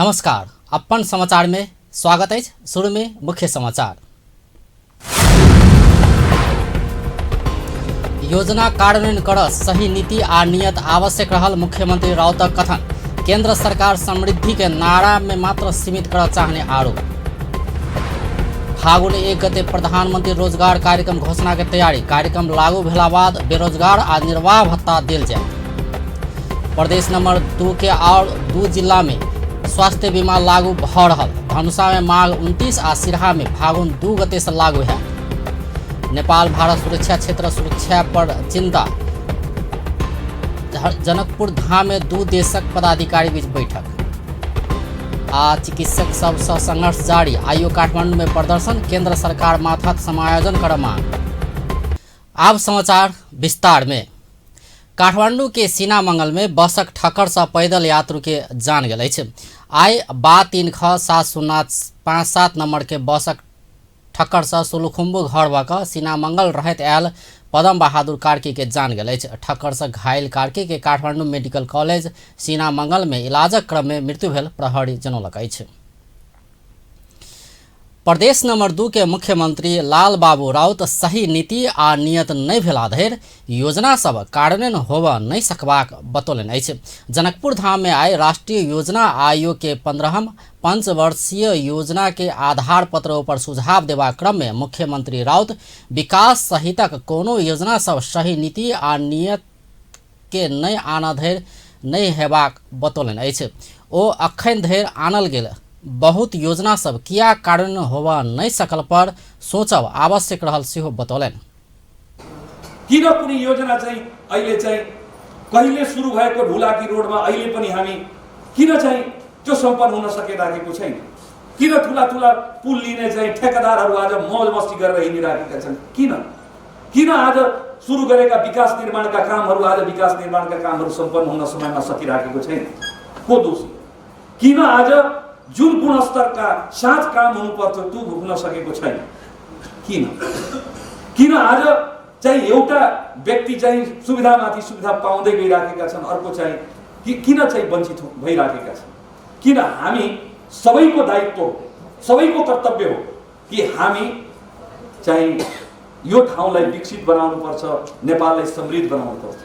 नमस्कार, अपन समाचार में स्वागत अछि। शुरू में मुख्य समाचार। योजना कार्यान्वयन कर सही नीति आ नियत आवश्यक रहल मुख्यमंत्री राउतक कथन। केंद्र सरकार समृद्धि के नारा में मात्र सीमित कर चाहने आरोप। फागुन 1 गते प्रधानमंत्री रोजगार कार्यक्रम घोषणा के तैयारी। कार्यक्रम लागू भेला बाद बेरोजगार आ निर्वाह भत्ता देल जाए। प्रदेश नंबर 2 के और 2 जिला में स्वास्थ्य बीमा लागू भ रहल। धनुषा में माघ 29 आ सिरहा में फागुन 2 गते से लागू है। नेपाल भारत सुरक्षा क्षेत्र सुरक्षा पर चिंता। जनकपुर धाम में 2 देशक पदाधिकारी बीच बैठक। आ चिकित्सक सबसँ संघर्ष जारी। आइयो काठमांडू में प्रदर्शन। केंद्र सरकार माथत समायोजन कर मांग। आब समाचार विस्तार में। काठमांडू के सीना मंगल में बसक ठक्कर से पैदल यात्रु के जान गेल अछि। आइ बा 3 ख 7 0 5 7 नंबर के बसक ठक्कर से सोलुखुम्बु घर भऽ कऽ सीनामंगल रहैत आयल पदम बहादुर कार्की के जान गेल अछि। ठक्कर से घायल कार्की के काठमांडू मेडिकल कॉलेज सीनामंगल में इलाजक क्रम में मृत्यु भेल प्रहरी जनौलक अछि। प्रदेश नंबर 2 के मुख्यमंत्री लाल बाबू राउत सही नीति आ नियत नहि भेला धरि योजना सब कार्यान्वयन होबऽ नहि सकबाक बतौलनि अछि। जनकपुर धाम में आइ राष्ट्रीय योजना आयोग के 15म पंचवर्षीय योजना के आधार पत्र ऊपर सुझाव देबाक क्रम में मुख्यमंत्री राउत विकास सहितक कोनो योजना सब सही नीति आ नियत के नहि आनऽ धरि नहि हेबाक बतौलनि अछि। ओ अखन धरि आनल गेल बहुत योजना सब किया कार्यान्वयन होबऽ नहि सकल पर सोचब आवश्यक रहल सेहो बतौलनि। किन कुनै योजना चाहिँ अहिले चाहिँ कहिले सुरु भएको ढुलाकी रोडमा अहिले पनि हामी किन चाहिँ त्यो सम्पन्न हुन सकिराखेको छैन? किन ठुला ठुला पुल लिने चाहिँ ठेकेदारहरू आज मौज मस्ती गरेर हिँडिराखेका छन्? किन किन आज सुरु गरेका विकास निर्माणका कामहरू आज विकास निर्माणका कामहरू सम्पन्न हुन समयमा सकिराखेको छैन? को दोषी? किन आज जुन गुणस्तरका साथ काम हुनुपर्थ्यो त्यो हुन सकेको छैन? किन किन आज चाहिँ एउटा व्यक्ति चाहिँ सुविधामाथि सुविधा पाउँदै गइराखेका छन्, अर्को चाहिँ किन चाहिँ वञ्चित भइराखेका छन्? किन हामी सबैको दायित्व हो, सबैको कर्तव्य हो कि हामी चाहिँ यो ठाउँलाई विकसित बनाउनुपर्छ, नेपाललाई समृद्ध बनाउनुपर्छ।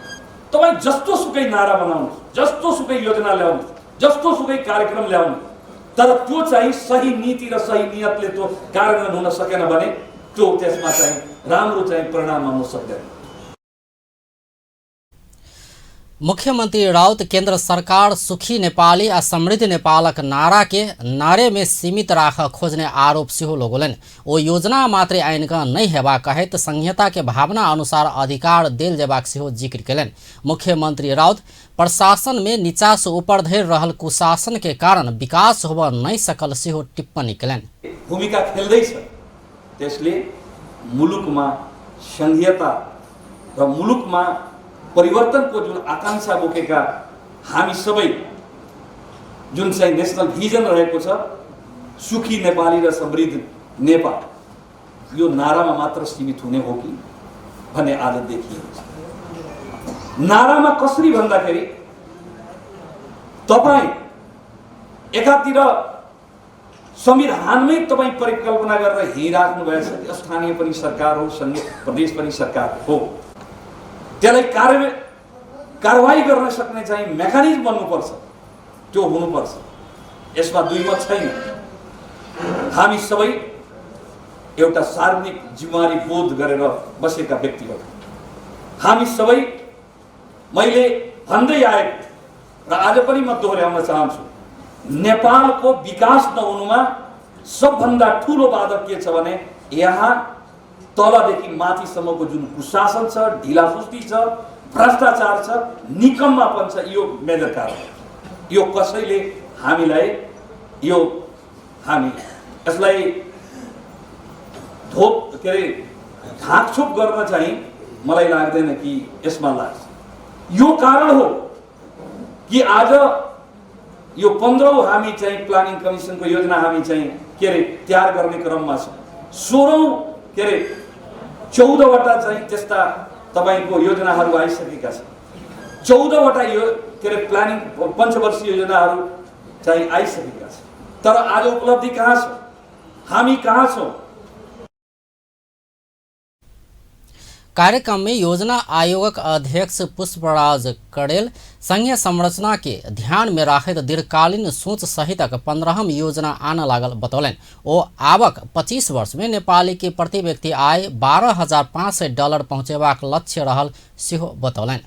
तपाईँ जस्तो सुकै नारा बनाउनुहोस्, जस्तो सुकै योजना ल्याउनुहोस्, जस्तो सुकै कार्यक्रम ल्याउनुहोस्, तर त्यो चाहिँ सही नीति र सही नियतले त्यो कार्यान्वयन हुन सकेन भने त्यो त्यसमा चाहिँ राम्रो चाहिँ परिणाम आउन सक्दैन। मुख्यमंत्री राउत केंद्र सरकार सुखी नेपाली आ समृद्ध नेपालक नारा के नारे में सीमित राख खोजने आरोप सेहो लगौलनि। ओ योजना मात्रे आनि कऽ नहि हेबाक कहैत संहिता के भावना अनुसार अधिकार देल जेबाक सेहो जिक्र केलनि। मुख्यमंत्री राउत प्रशासन में नीचा से ऊपर धरि रहल कुशासन के कारण विकास होबऽ नहि सकल सेहो टिप्पणी केलनि। भूमिका खेल्दैछ। त्यसले मुलुकमा संघीयता र मुलुकमा परिवर्तनको जुन आकांक्षा बोकेका हामी सबै जुन चाहिँ नेसनल भिजन रहेको छ, सुखी नेपाली र समृद्ध नेपाल, यो नारामा मात्र सीमित हुने हो कि भन्ने आज देखिएको छ। नारामा कसरी भन्दाखेरि तपाईँ एकातिर संविधानमै तपाईँ परिकल्पना गरेर हिँडिराख्नु भएछ कि स्थानीय पनि सरकार हो, सङ्घीय प्रदेश पनि सरकार हो, त्यसलाई कारवाही गर्न सक्ने चाहिँ मेकानिजम बन्नुपर्छ, त्यो हुनुपर्छ। यसमा दुई मत छैन। हामी सबै एउटा सार्वजनिक जिम्मेवारी बोध गरेर बसेका व्यक्तिहरू, हामी सबै, मैले भन्दै आएको र आज पनि म दोहोऱ्याउन चाहन्छु, नेपालको विकास नहुनुमा सबभन्दा ठुलो बाधक के छ भने यहाँ तलदेखि माथिसम्मको जुन कुशासन छ, ढिलासुस्ती छ, भ्रष्टाचार छ, निकम्मापन छ, यो मेजर कारण हो। यो कसैले हामीलाई यो हामी यसलाई धोप के अरे ढाकछोप गर्न चाहिँ मलाई लाग्दैन कि यसमा लाग्छ। यो कारण हो कि आज यो 15औं हामी चाहिँ प्लानिङ कमिसनको योजना हामी चाहिँ के अरे तयार गर्ने क्रममा छ। 16औं के अरे 14वटा चाहिँ त्यस्ता तपाईँको योजनाहरू आइसकेका छन्। 14वटा यो के अरे प्लानिङ पञ्चवर्षीय योजनाहरू चाहिँ आइसकेका छन्। तर आज उपलब्धि कहाँ छ? हामी कहाँ छौँ? कार्यक्रम में योजना आयोगक अध्यक्ष पुष्पराज कड़ेल संघीय संरचना के ध्यान में राखैत दीर्घकालीन सोच सहितक 15म योजना आन लागल बतौलनि। ओ आवक 25 वर्ष में नेपाली के प्रति व्यक्ति आय $12,500 पहुँचेबाक लक्ष्य रहल सेहो बतौलनि।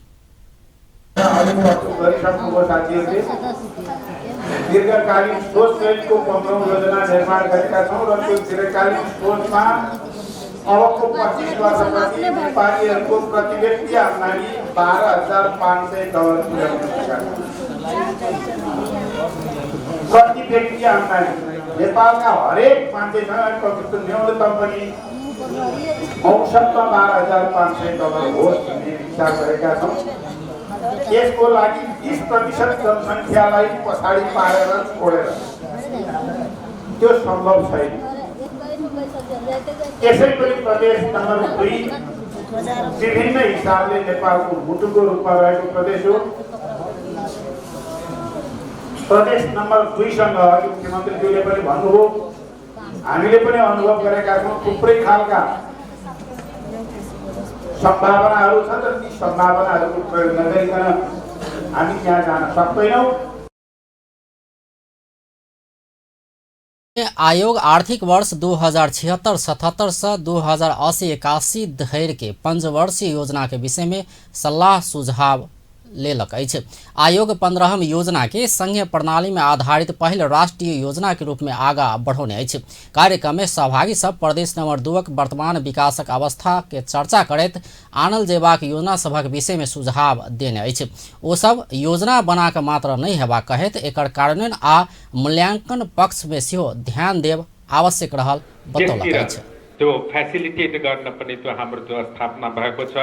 दीर्घकालीन सोच सहितको 15औं योजना निर्माण गरेका छौँ र त्यो दीर्घकालीन सोचमा अबको 25 वर्षपछि नेपालीहरूको प्रति व्यक्ति आम्दानी $12,500 पुर्याउन सकेका। प्रति व्यक्ति आम्दानी नेपालका हरेक मान्छेसँग न्यूनतम पनि औसतमा $12,500 होस् भन्ने विचार गरेका छौँ। यसको लागि 20% जनसङ्ख्यालाई पछाडि पारेर छोडेर त्यो सम्भव छैन। यसै पनि प्रदेश नम्बर 2 विभिन्न हिसाबले नेपालको मुटुको रूपमा रहेको प्रदेश हो। प्रदेश नम्बर 2सँग अघि मुख्यमन्त्रीज्यूले पनि भन्नुभयो, हामीले पनि अनुभव गरेका छौँ, थुप्रै खालका सम्भावनाहरू छन् र ती सम्भावनाहरूको प्रयोग नगरिकन हामी त्यहाँ जान सक्दैनौँ। आयोग आर्थिक वर्ष 2076-77 से 2080-81 धरि के पंचवर्षीय योजना के विषय में सल्लाह सुझाव लेलक अछि। आयोग 15म योजना के संघीय प्रणाली में आधारित पहिल राष्ट्रीय योजना के रूप में आगा बढ़ौने अछि। कार्यक्रम में सहभागी सब प्रदेश नंबर 2 वर्तमान विकासक अवस्था के चर्चा करैत आनल जेबाक योजना सभक विषय में सुझाव देने अछि। ओ सब योजना बना कऽ मात्र नहि हेबाक कहैत एकर कार्यान्वयन आ मूल्यांकन पक्ष में सेहो ध्यान देब आवश्यक रहल बतौलक अछि। त्यो फेसिलिटेट गर्न पनि त्यो हाम्रो त्यो स्थापना भएको छ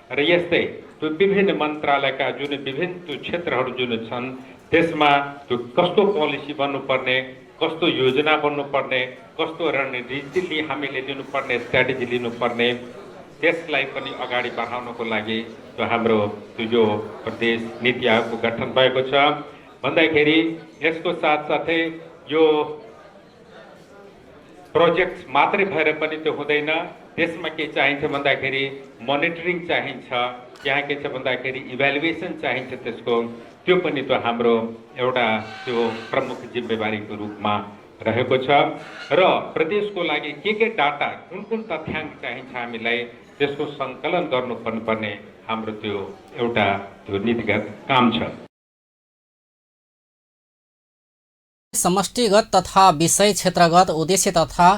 र यस्तै त्यो विभिन्न मन्त्रालयका जुन विभिन्न त्यो क्षेत्रहरू जुन छन् त्यसमा त्यो कस्तो पोलिसी बन्नुपर्ने, कस्तो योजना बन्नुपर्ने, कस्तो रणनीति हामीले लिनुपर्ने, स्ट्राटेजी लिनुपर्ने, त्यसलाई पनि अगाडि बढाउनको लागि त्यो हाम्रो त्यो यो प्रदेश नीति आयोगको गठन भएको छ। भन्दाखेरि यसको साथसाथै यो प्रोजेक्ट मात्रै भएर पनि त्यो हुँदैन। त्यसमा के चाहिन्छ भन्दाखेरि मोनिटरिङ चाहिन्छ, त्यहाँ के छ भन्दाखेरि इभ्यालुएसन चाहिन्छ त्यसको, त्यो पनि त्यो हाम्रो एउटा त्यो प्रमुख जिम्मेवारीको रूपमा रहेको छ। र प्रदेशको लागि के डाटा, कुन कुन तथ्याङ्क चाहिन्छ हामीलाई, त्यसको सङ्कलन गर्नुपर्ने हाम्रो त्यो एउटा त्यो नीतिगत काम छ। समष्टिगत तथा विषय क्षेत्रगत उद्देश्य तथा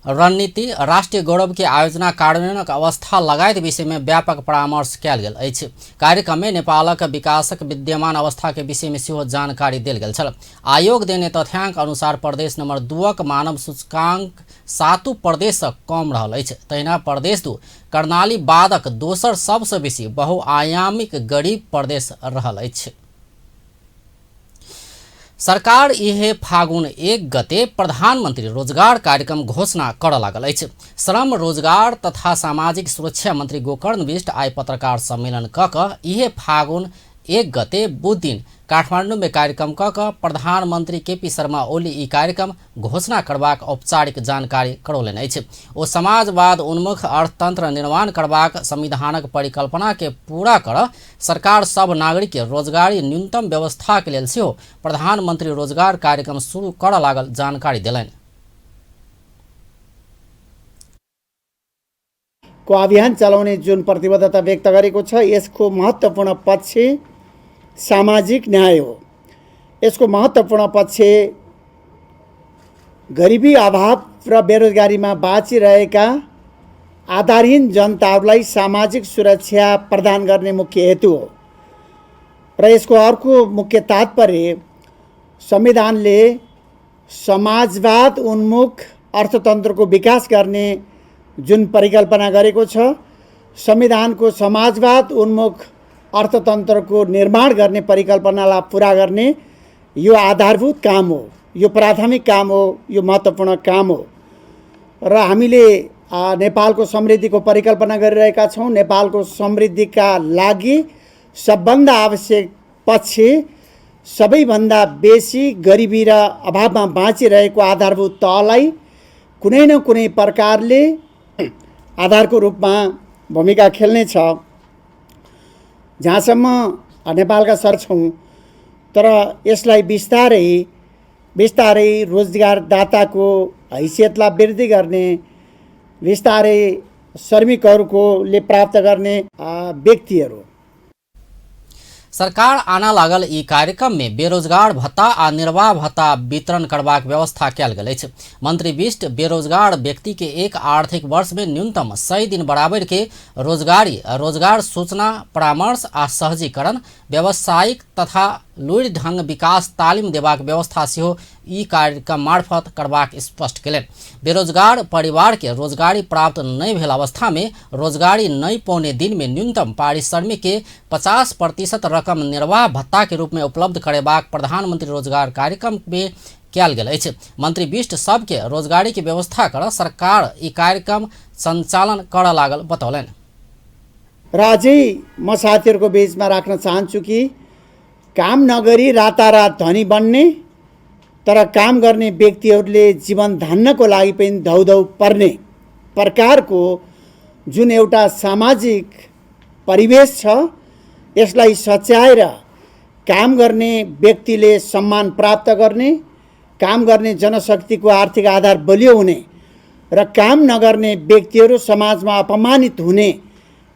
रणनीति, राष्ट्रिय गौरव के आयोजना कार्यान्वयनक अवस्था लगायत विषय में व्यापक परामर्श कयल गेल अछि। कार्यक्रम में नेपालक विकासक विद्यमान अवस्था के विषय में सेहो जानकारी देल गेल छल। आयोग देने तथ्यांक अनुसार प्रदेश नंबर 2 मानव सूचकांक 7 प्रदेश कम रहल अछि। तहिना प्रदेश 2 कर्णाली बादक दोसर सबसँ बेसी बहुआयामिक गरीब प्रदेश रहल अछि। सरकार इहे फागुन 1 गते प्रधानमन्त्री रोजगार कार्यक्रम घोषणा कर लागल अछि। श्रम रोजगार तथा सामाजिक सुरक्षा मन्त्री गोकर्ण विष्ट आइ पत्रकार सम्मेलन क क इहे फागुन 1 गते बुध दिन काठमाडौँ में कार्यक्रम क क प्रधानमन्त्री केपी शर्मा ओली ई कार्यक्रम घोषणा करबाक औपचारिक जानकारी करौलनि अछि। ओ समाजवाद उन्मुख अर्थतंत्र निर्माण करबाक संविधानक परिकल्पना के पूरा कर सरकार सब नागरिक के रोजगारी न्यूनतम व्यवस्था के लेल सेहो प्रधानमन्त्री रोजगार कार्यक्रम शुरू कर लागल जानकारी देलनि। को अभियान चलाउने जुन प्रतिबद्धता व्यक्त गरेको छ, यसको महत्त्वपूर्ण पक्ष सामाजिक न्याय हो। यसको महत्त्वपूर्ण पक्ष गरिबी, अभाव र बेरोजगारीमा बाँचिरहेका आधारहीन जनताहरूलाई सामाजिक सुरक्षा प्रदान गर्ने मुख्य हेतु हो। र यसको अर्को मुख्य तात्पर्य संविधानले समाजवाद उन्मुख अर्थतन्त्रको विकास गर्ने जुन परिकल्पना गरेको छ, संविधानको समाजवाद उन्मुख अर्थतन्त्रको निर्माण गर्ने परिकल्पनालाई पुरा गर्ने यो आधारभूत काम हो, यो प्राथमिक काम हो, यो महत्त्वपूर्ण काम हो। र हामीले नेपालको समृद्धिको परिकल्पना गरिरहेका छौँ। नेपालको समृद्धिका लागि सबभन्दा आवश्यक पक्ष सबैभन्दा बेसी गरिबी र अभावमा बाँचिरहेको आधारभूत तहलाई कुनै न कुनै प्रकारले आधारको रूपमा भूमिका खेल्नेछ। जहाँसम्म नेपालका सर छौँ, तर यसलाई बिस्तारै बिस्तारै रोजगारदाताको हैसियतलाई वृद्धि गर्ने, बिस्तारै श्रमिकहरूकोले प्राप्त गर्ने व्यक्तिहरू। सरकार आना लागल ई कार्यक्रम में बेरोजगार भत्ता आ निर्वाह भत्ता वितरण करबाक व्यवस्था कयल गेल अछि। मंत्री बिष्ट बेरोजगार व्यक्ति के एक आर्थिक वर्ष में न्यूनतम 100 दिन बराबर के रोजगारी, रोजगार सूचना, परामर्श आ सहजीकरण, व्यावसायिक तथा लुरि ढंग विकास तालिम देबाक व्यवस्था सेहो ई कार्यक्रम मार्फत करबाक स्पष्ट केलनि। बेरोजगार परिवार के रोजगारी प्राप्त नहि भेल अवस्था में रोजगारी नहि पौने दिन में न्यूनतम पारिश्रमिक के 50% रकम निर्वाह भत्ता के रूप में उपलब्ध करेबाक प्रधानमंत्री रोजगार कार्यक्रम में कयल गेल अछि। मंत्री बिष्ट सबके रोजगारी के व्यवस्था कर सरकार ई कार्यक्रम संचालन करऽ लागल बतौलनि। र अझै म साथीहरूको बीचमा राख्न चाहन्छु कि काम नगरी रातारात धनी बन्ने, तर काम गर्ने व्यक्तिहरूले जीवन धान्नको लागि पनि धौधौ पर्ने प्रकारको जुन एउटा सामाजिक परिवेश छ, यसलाई सच्याएर काम गर्ने व्यक्तिले सम्मान प्राप्त गर्ने, काम गर्ने जनशक्तिको आर्थिक आधार बलियो हुने र काम नगर्ने व्यक्तिहरू समाजमा अपमानित हुने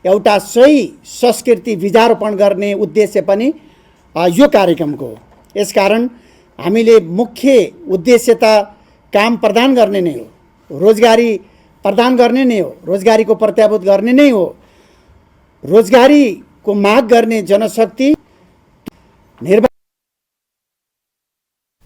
एउटा सही संस्कृति बीजारोपण गर्ने उद्देश्य पनि यो कार्यक्रमको हो। यसकारण हामीले मुख्य उद्देश्य त काम प्रदान गर्ने नै हो, रोजगारी प्रदान गर्ने नै हो, रोजगारीको प्रत्याभूत गर्ने नै हो। रोजगारीको माग गर्ने जनशक्ति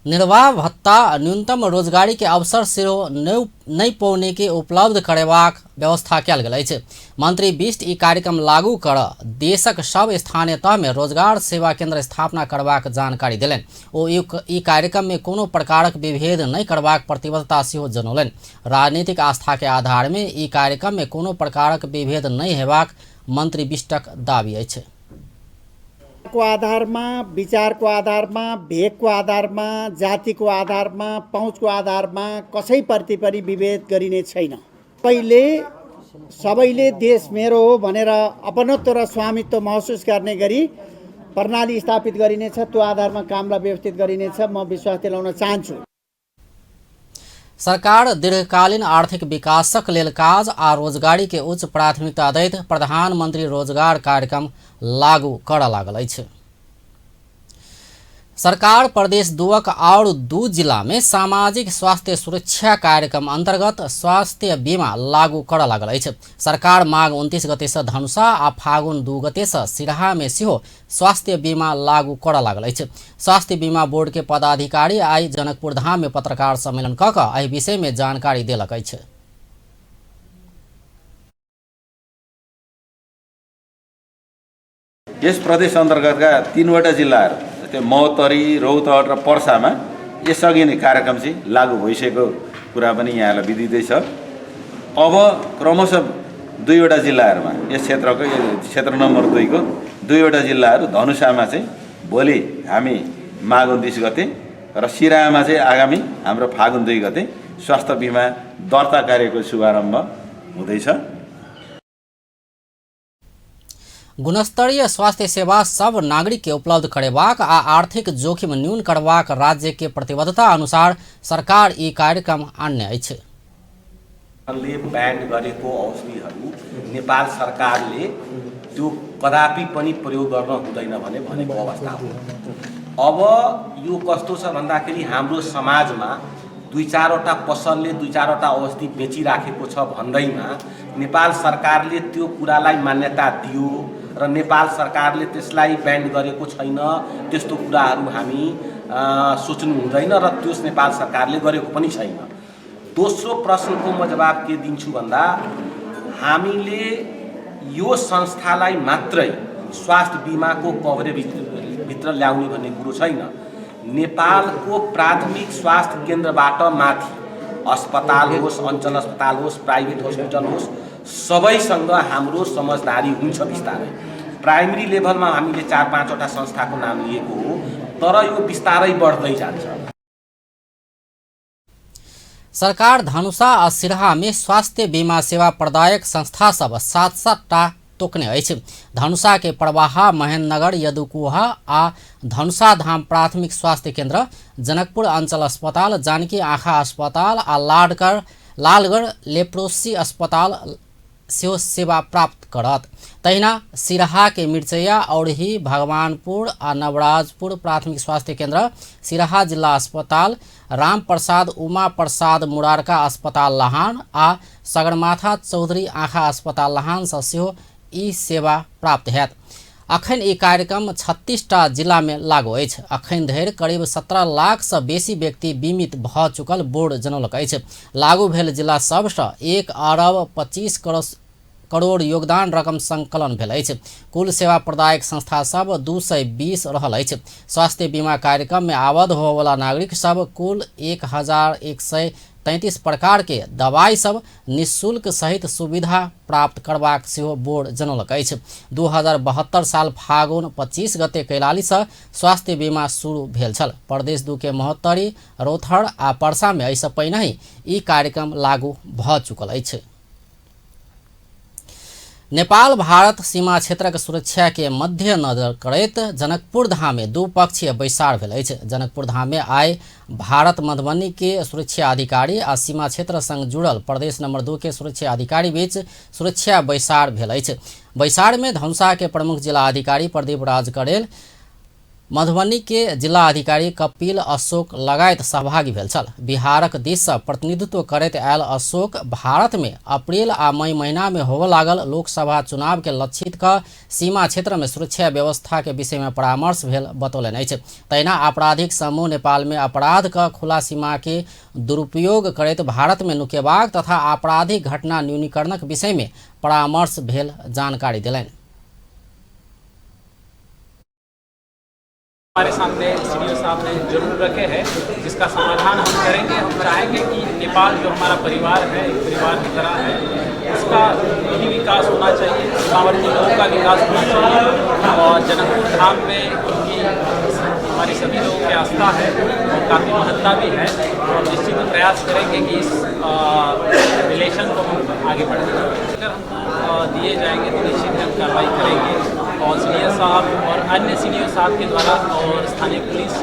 निर्वाह भत्ता न्यूनतम रोजगारी के अवसर सेहो नहि पौने के उपलब्ध करेबाक व्यवस्था कयल गेल अछि। मंत्री बिष्ट ई कार्यक्रम लागू कर देशक सब स्थानीय तह में रोजगार सेवा केंद्र स्थापना करबाक जानकारी देलनि। ओ ई कार्यक्रम में कोनो प्रकारक विभेद नहि करबाक प्रतिबद्धता सेहो जनौलनि। राजनीतिक आस्था के आधार में ई कार्यक्रम में कोनो प्रकारक विभेद नहि हेबाक मंत्री बिष्टक दावी अछि। को आधारमा, विचारको आधारमा, भेगको आधारमा, जातिको आधारमा, पहुँचको आधारमा कसैप्रति पनि विभेद गरिने छैन। पहिले सबैले देश मेरो हो भनेर अपनत्व र स्वामित्व महसुस गर्ने गरी प्रणाली स्थापित गरिनेछ, त्यो आधारमा कामलाई व्यवस्थित गरिनेछ, म विश्वास दिलाउन चाहन्छु। सरकार दीर्घकालीन आर्थिक विकासक लेल काज आ रोजगारी के उच्च प्राथमिकता दैत प्रधानमंत्री रोजगार कार्यक्रम लागू करऽ लागल अछि। सरकार प्रदेश 2 और 2 जिला में सामाजिक स्वास्थ्य सुरक्षा कार्यक्रम अंतर्गत स्वास्थ्य बीमा लागू करऽ लागल अछि। सरकार माघ 29 गते से धनुषा आ फागुन 2 गते से सिरहा में सेहो स्वास्थ्य बीमा लागू करऽ लागल अछि। स्वास्थ्य बीमा बोर्ड के पदाधिकारी आई जनकपुर धाम में पत्रकार सम्मेलन कऽ कऽ एहि विषय में जानकारी देलक अछि। यस प्रदेश अन्तर्गतका 3वटा जिल्लाहरू जस्तै महोत्तरी, रौतहट र पर्सामा यसअघि नै कार्यक्रम चाहिँ लागू भइसकेको कुरा पनि यहाँलाई विदितै छ। अब क्रमशः 2वटा जिल्लाहरूमा यस क्षेत्रको क्षेत्र नम्बर 2 को 2वटा जिल्लाहरू धनुषामा चाहिँ भोलि हामी माघ 29 गते र सिराहामा चाहिँ आगामी हाम्रो फागुन 2 गते स्वास्थ्य बिमा दर्ता कार्यको शुभारम्भ हुँदैछ। गुणस्तरीय स्वास्थ्य सेवा सब नागरिक के उपलब्ध करेबाक आ आर्थिक जोखिम न्यून करबाक राज्य के प्रतिबद्धता अनुसार सरकार ई कार्यक्रम आनने अछि। ले ब्यान गरेको औषधिहरू नेपाल सरकारले त्यो कदापि पनि प्रयोग गर्न हुँदैन भने भनेको अवस्था हो। अब यो कस्तो छ भन्दाखेरि हाम्रो समाजमा 2-4वटा पसलले 2-4वटा औषधि बेचिराखेको छ भन्दैमा नेपाल सरकारले त्यो कुरालाई मान्यता दियो र नेपाल सरकारले त्यसलाई ब्यान गरेको छैन, त्यस्तो कुराहरू हामी सोच्नु हुँदैन र त्यस नेपाल सरकारले गरेको पनि छैन। दोस्रो प्रश्नको म जवाब के दिन्छु भन्दा हामीले यो संस्थालाई मात्रै स्वास्थ्य बिमाको कभरेज भित्र ल्याउने भन्ने कुरो छैन। नेपालको प्राथमिक स्वास्थ्य केन्द्रबाट माथि अस्पताल होस्, अञ्चल अस्पताल होस्, प्राइभेट हस्पिटल होस्, सबैसँग हाम्रो समझदारी हुन्छ। बिस्तारै प्राइमेरी लेभलमा हामीले 4-5वटा संस्थाको नाम लिएको हो। तर यो बिस्तारै बढ्दै जान्छ। सरकार धनुषा आ सिरहा में स्वास्थ्य बीमा सेवा प्रदायक संस्था सब 7-7 टा तोकने अछि। धनुषा के परवाहा, महेंद्रनगर, यदुकुहा आ धनुषा धाम प्राथमिक स्वास्थ्य केंद्र, जनकपुर अंचल अस्पताल, जानकी आँखा अस्पताल आ लालगढ़ लेप्रोसी अस्पताल सेहो सेवा प्राप्त करत। तहिना सिरहा के मिर्चैया, औरही, भगवानपुर आ नवराजपुर प्राथमिक स्वास्थ्य केंद्र, सिरहा जिला अस्पताल, राम प्रसाद उमा प्रसाद मुरारका अस्पताल लहान आ सगरमाथा चौधरी आँखा अस्पताल लहान सँ सेहो ई सेवा प्राप्त हैत। अखन ई कार्यक्रम 36 टा जिला में लागू अछि। अखन धरि करीब 17 लाख सँ बेसी व्यक्ति बीमित भऽ चुकल बोर्ड जनौलक अछि। लागू भेल जिला सभसँ 1 अरब 25 करोड़ योगदान रकम संकलन भेल अछि। कुल सेवा प्रदायक संस्था सब 220 रहल अछि। स्वास्थ्य बीमा कार्यक्रम में आबद्ध होबयवला नागरिक सब कुल 1133 प्रकार के दवाई सब निःशुल्क सहित सुविधा प्राप्त करबाक सेहो बोर्ड जनौलक अछि। 2072 साल फागुन 25 गते कैलाली सँ स्वास्थ्य बीमा शुरू भेल छल। प्रदेश 2 के महोत्तरी, रौतहट आ परसा में एहिसँ पहिनहि ई कार्यक्रम लागू भऽ चुकल अछि। नेपाल भारत सीमा क्षेत्रक सुरक्षा के मध्य नजर करैत जनकपुर धाम में द्विपक्षीय बैसार भेल अछि। जनकपुर धाम में आइ भारत मधुबनी के सुरक्षा अधिकारी आ सीमा क्षेत्र संग जुड़ल प्रदेश नंबर 2 के सुरक्षा अधिकारी बीच सुरक्षा बैसार भेल अछि। बैसार में धनुषा के प्रमुख जिला अधिकारी प्रदीप राज करेल, मधुबनी के जिला अधिकारी कपिल अशोक लगायत सहभागी भेल छल। बिहारक दिस सँ प्रतिनिधित्व करैत आयल अशोक भारत में अप्रैल आ मई महीना में होबय लागल लोकसभा चुनाव के लक्षित क सीमा क्षेत्र में सुरक्षा व्यवस्था के विषय में परामर्श भेल बतौलनि अछि। तहिना आपराधिक समूह नेपाल में अपराध क खुला सीमा के दुरुपयोग करैत भारत में नुकेबाक तथा आपराधिक घटना न्यूनीकरणक विषय में परामर्श भेल जानकारी देलनि। हमारे सामने सीडीओ साहब ने जरूर रखे हैं, जिसका समाधान हम करेंगे। हम चाहेंगे कि नेपाल जो हमारा परिवार है, एक परिवार की तरह है, उसका भी विकास होना चाहिए, सीमावर्ती लोगों का विकास होना चाहिए। और जनकपुर धाम में क्योंकि हमारे सभी लोगों की आस्था है और काफ़ी महत्ता भी है, और निश्चित प्रयास करेंगे कि इस रिलेशन को हम आगे बढ़ाएं। अगर हमको दिए जाएंगे तो निश्चित हम कार्रवाई करेंगे। और सीडीओ साहब और अन्य सीडीओ साहब के द्वारा और स्थानीय पुलिस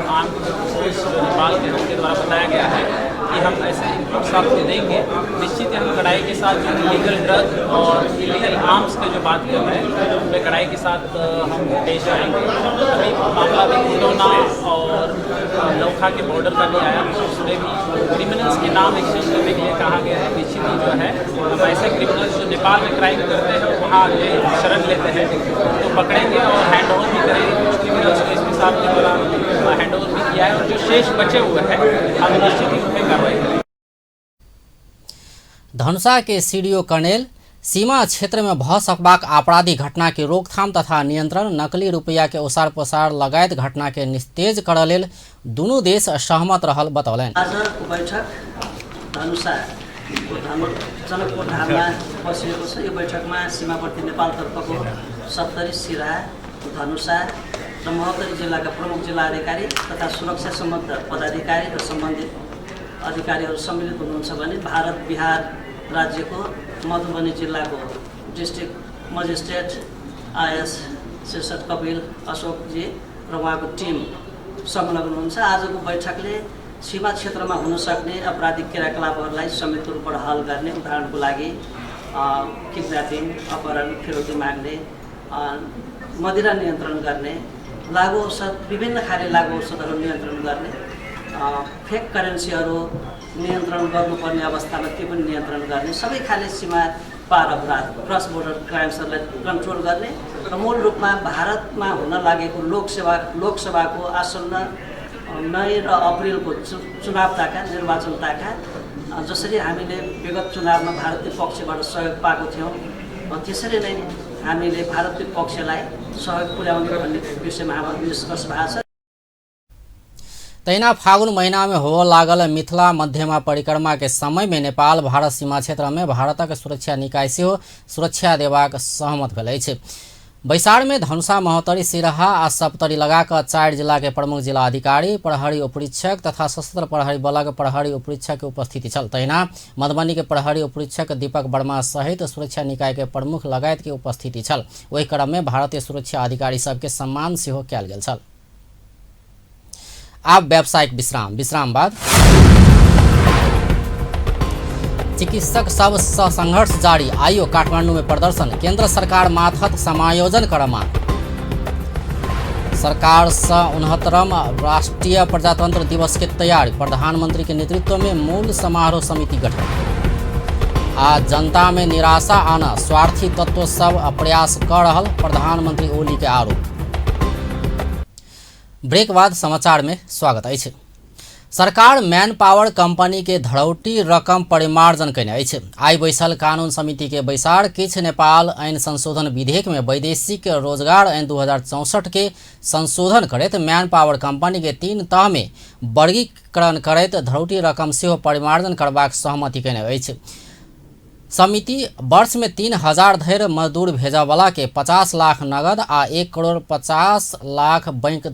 आर्म फोर्स जो नेपाल के उनके द्वारा बताया गया है कि हम ऐसे इनपुट आपको देंगे। निश्चित हम कड़ाई के साथ जो इलीगल ड्रग और इलीगल आर्म्स के जो बात कर रहे हैं उनमें कड़ाई के साथ हम पेश आएंगे। अभी मामला भी खुटौना और लौखा के बॉर्डर का भी आया, उसमें भी क्रिमिनल्स के नाम एक्सचेंज करने के लिए कहा गया है। निश्चित ही जो है हम ऐसे क्रिमिनल्स जो नेपाल में क्राइम करते हैं वहाँ शरण लेते हैं तो पकड़ेंगे और हैंड ओवर भी करेंगे। कुछ क्रिमिनल्स को इसके साथ द्वारा हैंड ओवर भी किया है और जो शेष बचे हुए हैं हम निश्चित ही उनमें कार्रवाई करेंगे। धनुषा के सीडीओ कर्णेल सीमा क्षेत्र में भ सकबाक आपराधिक घटना के रोकथाम तथा नियंत्रण, नकली रुपया के ओसार पसार लगायत घटना के निस्तेज करऽ लेल दुनू देश सहमत रहल बतौलनि। आजको बैठक धनुषा जनकपुर धाममा बसिएको छ। यो बैठकमा सीमावर्ती नेपालतर्फको सप्तरी, सिराहा, धनुषा र महोत्तरी जिल्लाका प्रमुख जिल्ला अधिकारी तथा सुरक्षा सम्बद्ध पदाधिकारी र सम्बन्धित अधिकारीहरू सम्मिलित हुनुहुन्छ भने भारत बिहार राज्यको मधुबनी जिल्लाको डिस्ट्रिक्ट मजिस्ट्रेट IS शीर्षक कपिल अशोकजी र उहाँको टिम संलग्न हुनुहुन्छ। आजको बैठकले सीमा क्षेत्रमा हुन सक्ने आपराधिक क्रियाकलापहरूलाई संयुक्त रूपबाट हल गर्ने, उदाहरणको लागि किडन्यापिङ, अपहरण, फिरौती माग्ने, मदिरा नियन्त्रण गर्ने, लागु औषध विभिन्न खाले लागु औषधहरू नियन्त्रण गर्ने, फेक करेन्सीहरू नियन्त्रण गर्नुपर्ने अवस्थामा त्यो पनि नियन्त्रण गर्ने, सबै खाले सीमा पार अपराध क्रस बोर्डर क्राइम्सहरूलाई कन्ट्रोल गर्ने र मूल रूपमा भारतमा हुन लागेको लोकसभाको आसन्न मई र अप्रिलको चुनाव ताका, निर्वाचन ताका जसरी हामीले विगत चुनावमा भारतीय पक्षबाट सहयोग पाएको थियौँ त्यसरी नै हामीले भारतीय पक्षलाई सहयोग पुर्याउने भन्ने विषयमा हाम्रो निष्कर्ष भएको छ। तहिना फागुन महीना में होबय लागल मिथिला मध्यमा परिक्रमा के समय में नेपाल भारत सीमा क्षेत्र में भारतक सुरक्षा निकाय सेहो सुरक्षा देबाक सहमत भेल अछि। बैसार में धनुषा, महोत्तरी, सिरहा आ सप्तरी लगाकर 4 जिला के प्रमुख जिला अधिकारी, प्रहरी उपरीक्षक तथा सशस्त्र प्रहरी बलक प्रहरी उपरीक्षक के उपस्थिति छल। तहिना मधुबनी के प्रहरी उपरीक्षक दीपक वर्मा सहित सुरक्षा निकाय के प्रमुख लगायत के उपस्थिति छल। ओहि क्रम में भारतीय सुरक्षा अधिकारी सबके सम्मान सेहो कयल गेल छल। आब व्यावसायिक विश्राम। विश्राम बाद चिकित्सक सब संघर्ष जारी। आइयो काठमांडू में प्रदर्शन। केंद्र सरकार माथत समायोजन कर मांग। सरकार से 69वां राष्ट्रीय प्रजातंत्र दिवस के तैयारी। प्रधानमंत्री के नेतृत्व में मूल समारोह समिति गठन। आ जनता में निराशा आना स्वार्थी तत्व सब प्रयास कर रहल प्रधानमंत्री ओली के आरोप। ब्रेक बाद समाचार में स्वागत अछि। सरकार मैन पावर कंपनी के धरौटी रकम परिमार्जन कयने अछि। आइ बैसल कानून समिति के बैसार किछु नेपाल ऐन संशोधन विधेयक में वैदेशिक रोजगार ऐन 2064 के संशोधन करैत मैन पावर कंपनी के 3 तह में वर्गीकरण करैत धरौटी रकम सेहो परिमार्जन करबाक सहमति कयने अछि। समिति वर्ष में 3000 धरि मजदूर भेजयवला के 50 लाख नगद आ 1 करोड़ 50 लाख बैंक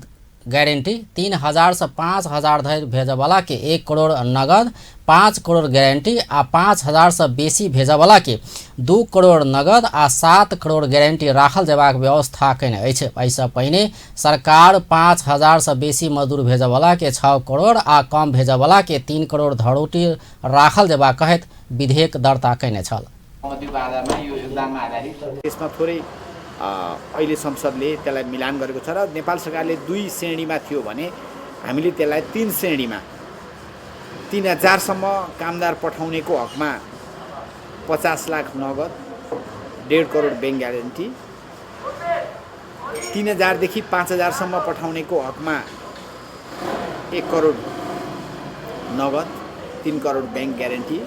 गारंटी, 3000 से 5000 धरि भेजयवला के 1 करोड़ नगद, 5 करोड़ गारंटी आ 5000 से बेसी भेजयवला के 2 करोड़ नगद आ 7 करोड़ गारंटी राखल जेबाक व्यवस्था कयने अछि। एहिसँ पहिने सरकार 5000 से बेसी मजदूर भेजयवला के 6 करोड़ आ कम भेजयवला के 3 करोड़ धरौटी राखल जेबाक कहैत विधेयक दर्ता कयने छल। यसमा थोरै अहिले संसदले त्यसलाई मिलान गरेको छ र नेपाल सरकारले 2 श्रेणीमा थियो भने हामीले त्यसलाई 3 श्रेणीमा 3000 सम्म कामदार पठाउनेको हकमा 50 लाख नगद, 1.5 करोड बैंक ग्यारेन्टी, 3000 देखि 5000 सम्म पठाउनेको हकमा 1 करोड नगद, 3 करोड बैंक ग्यारेन्टी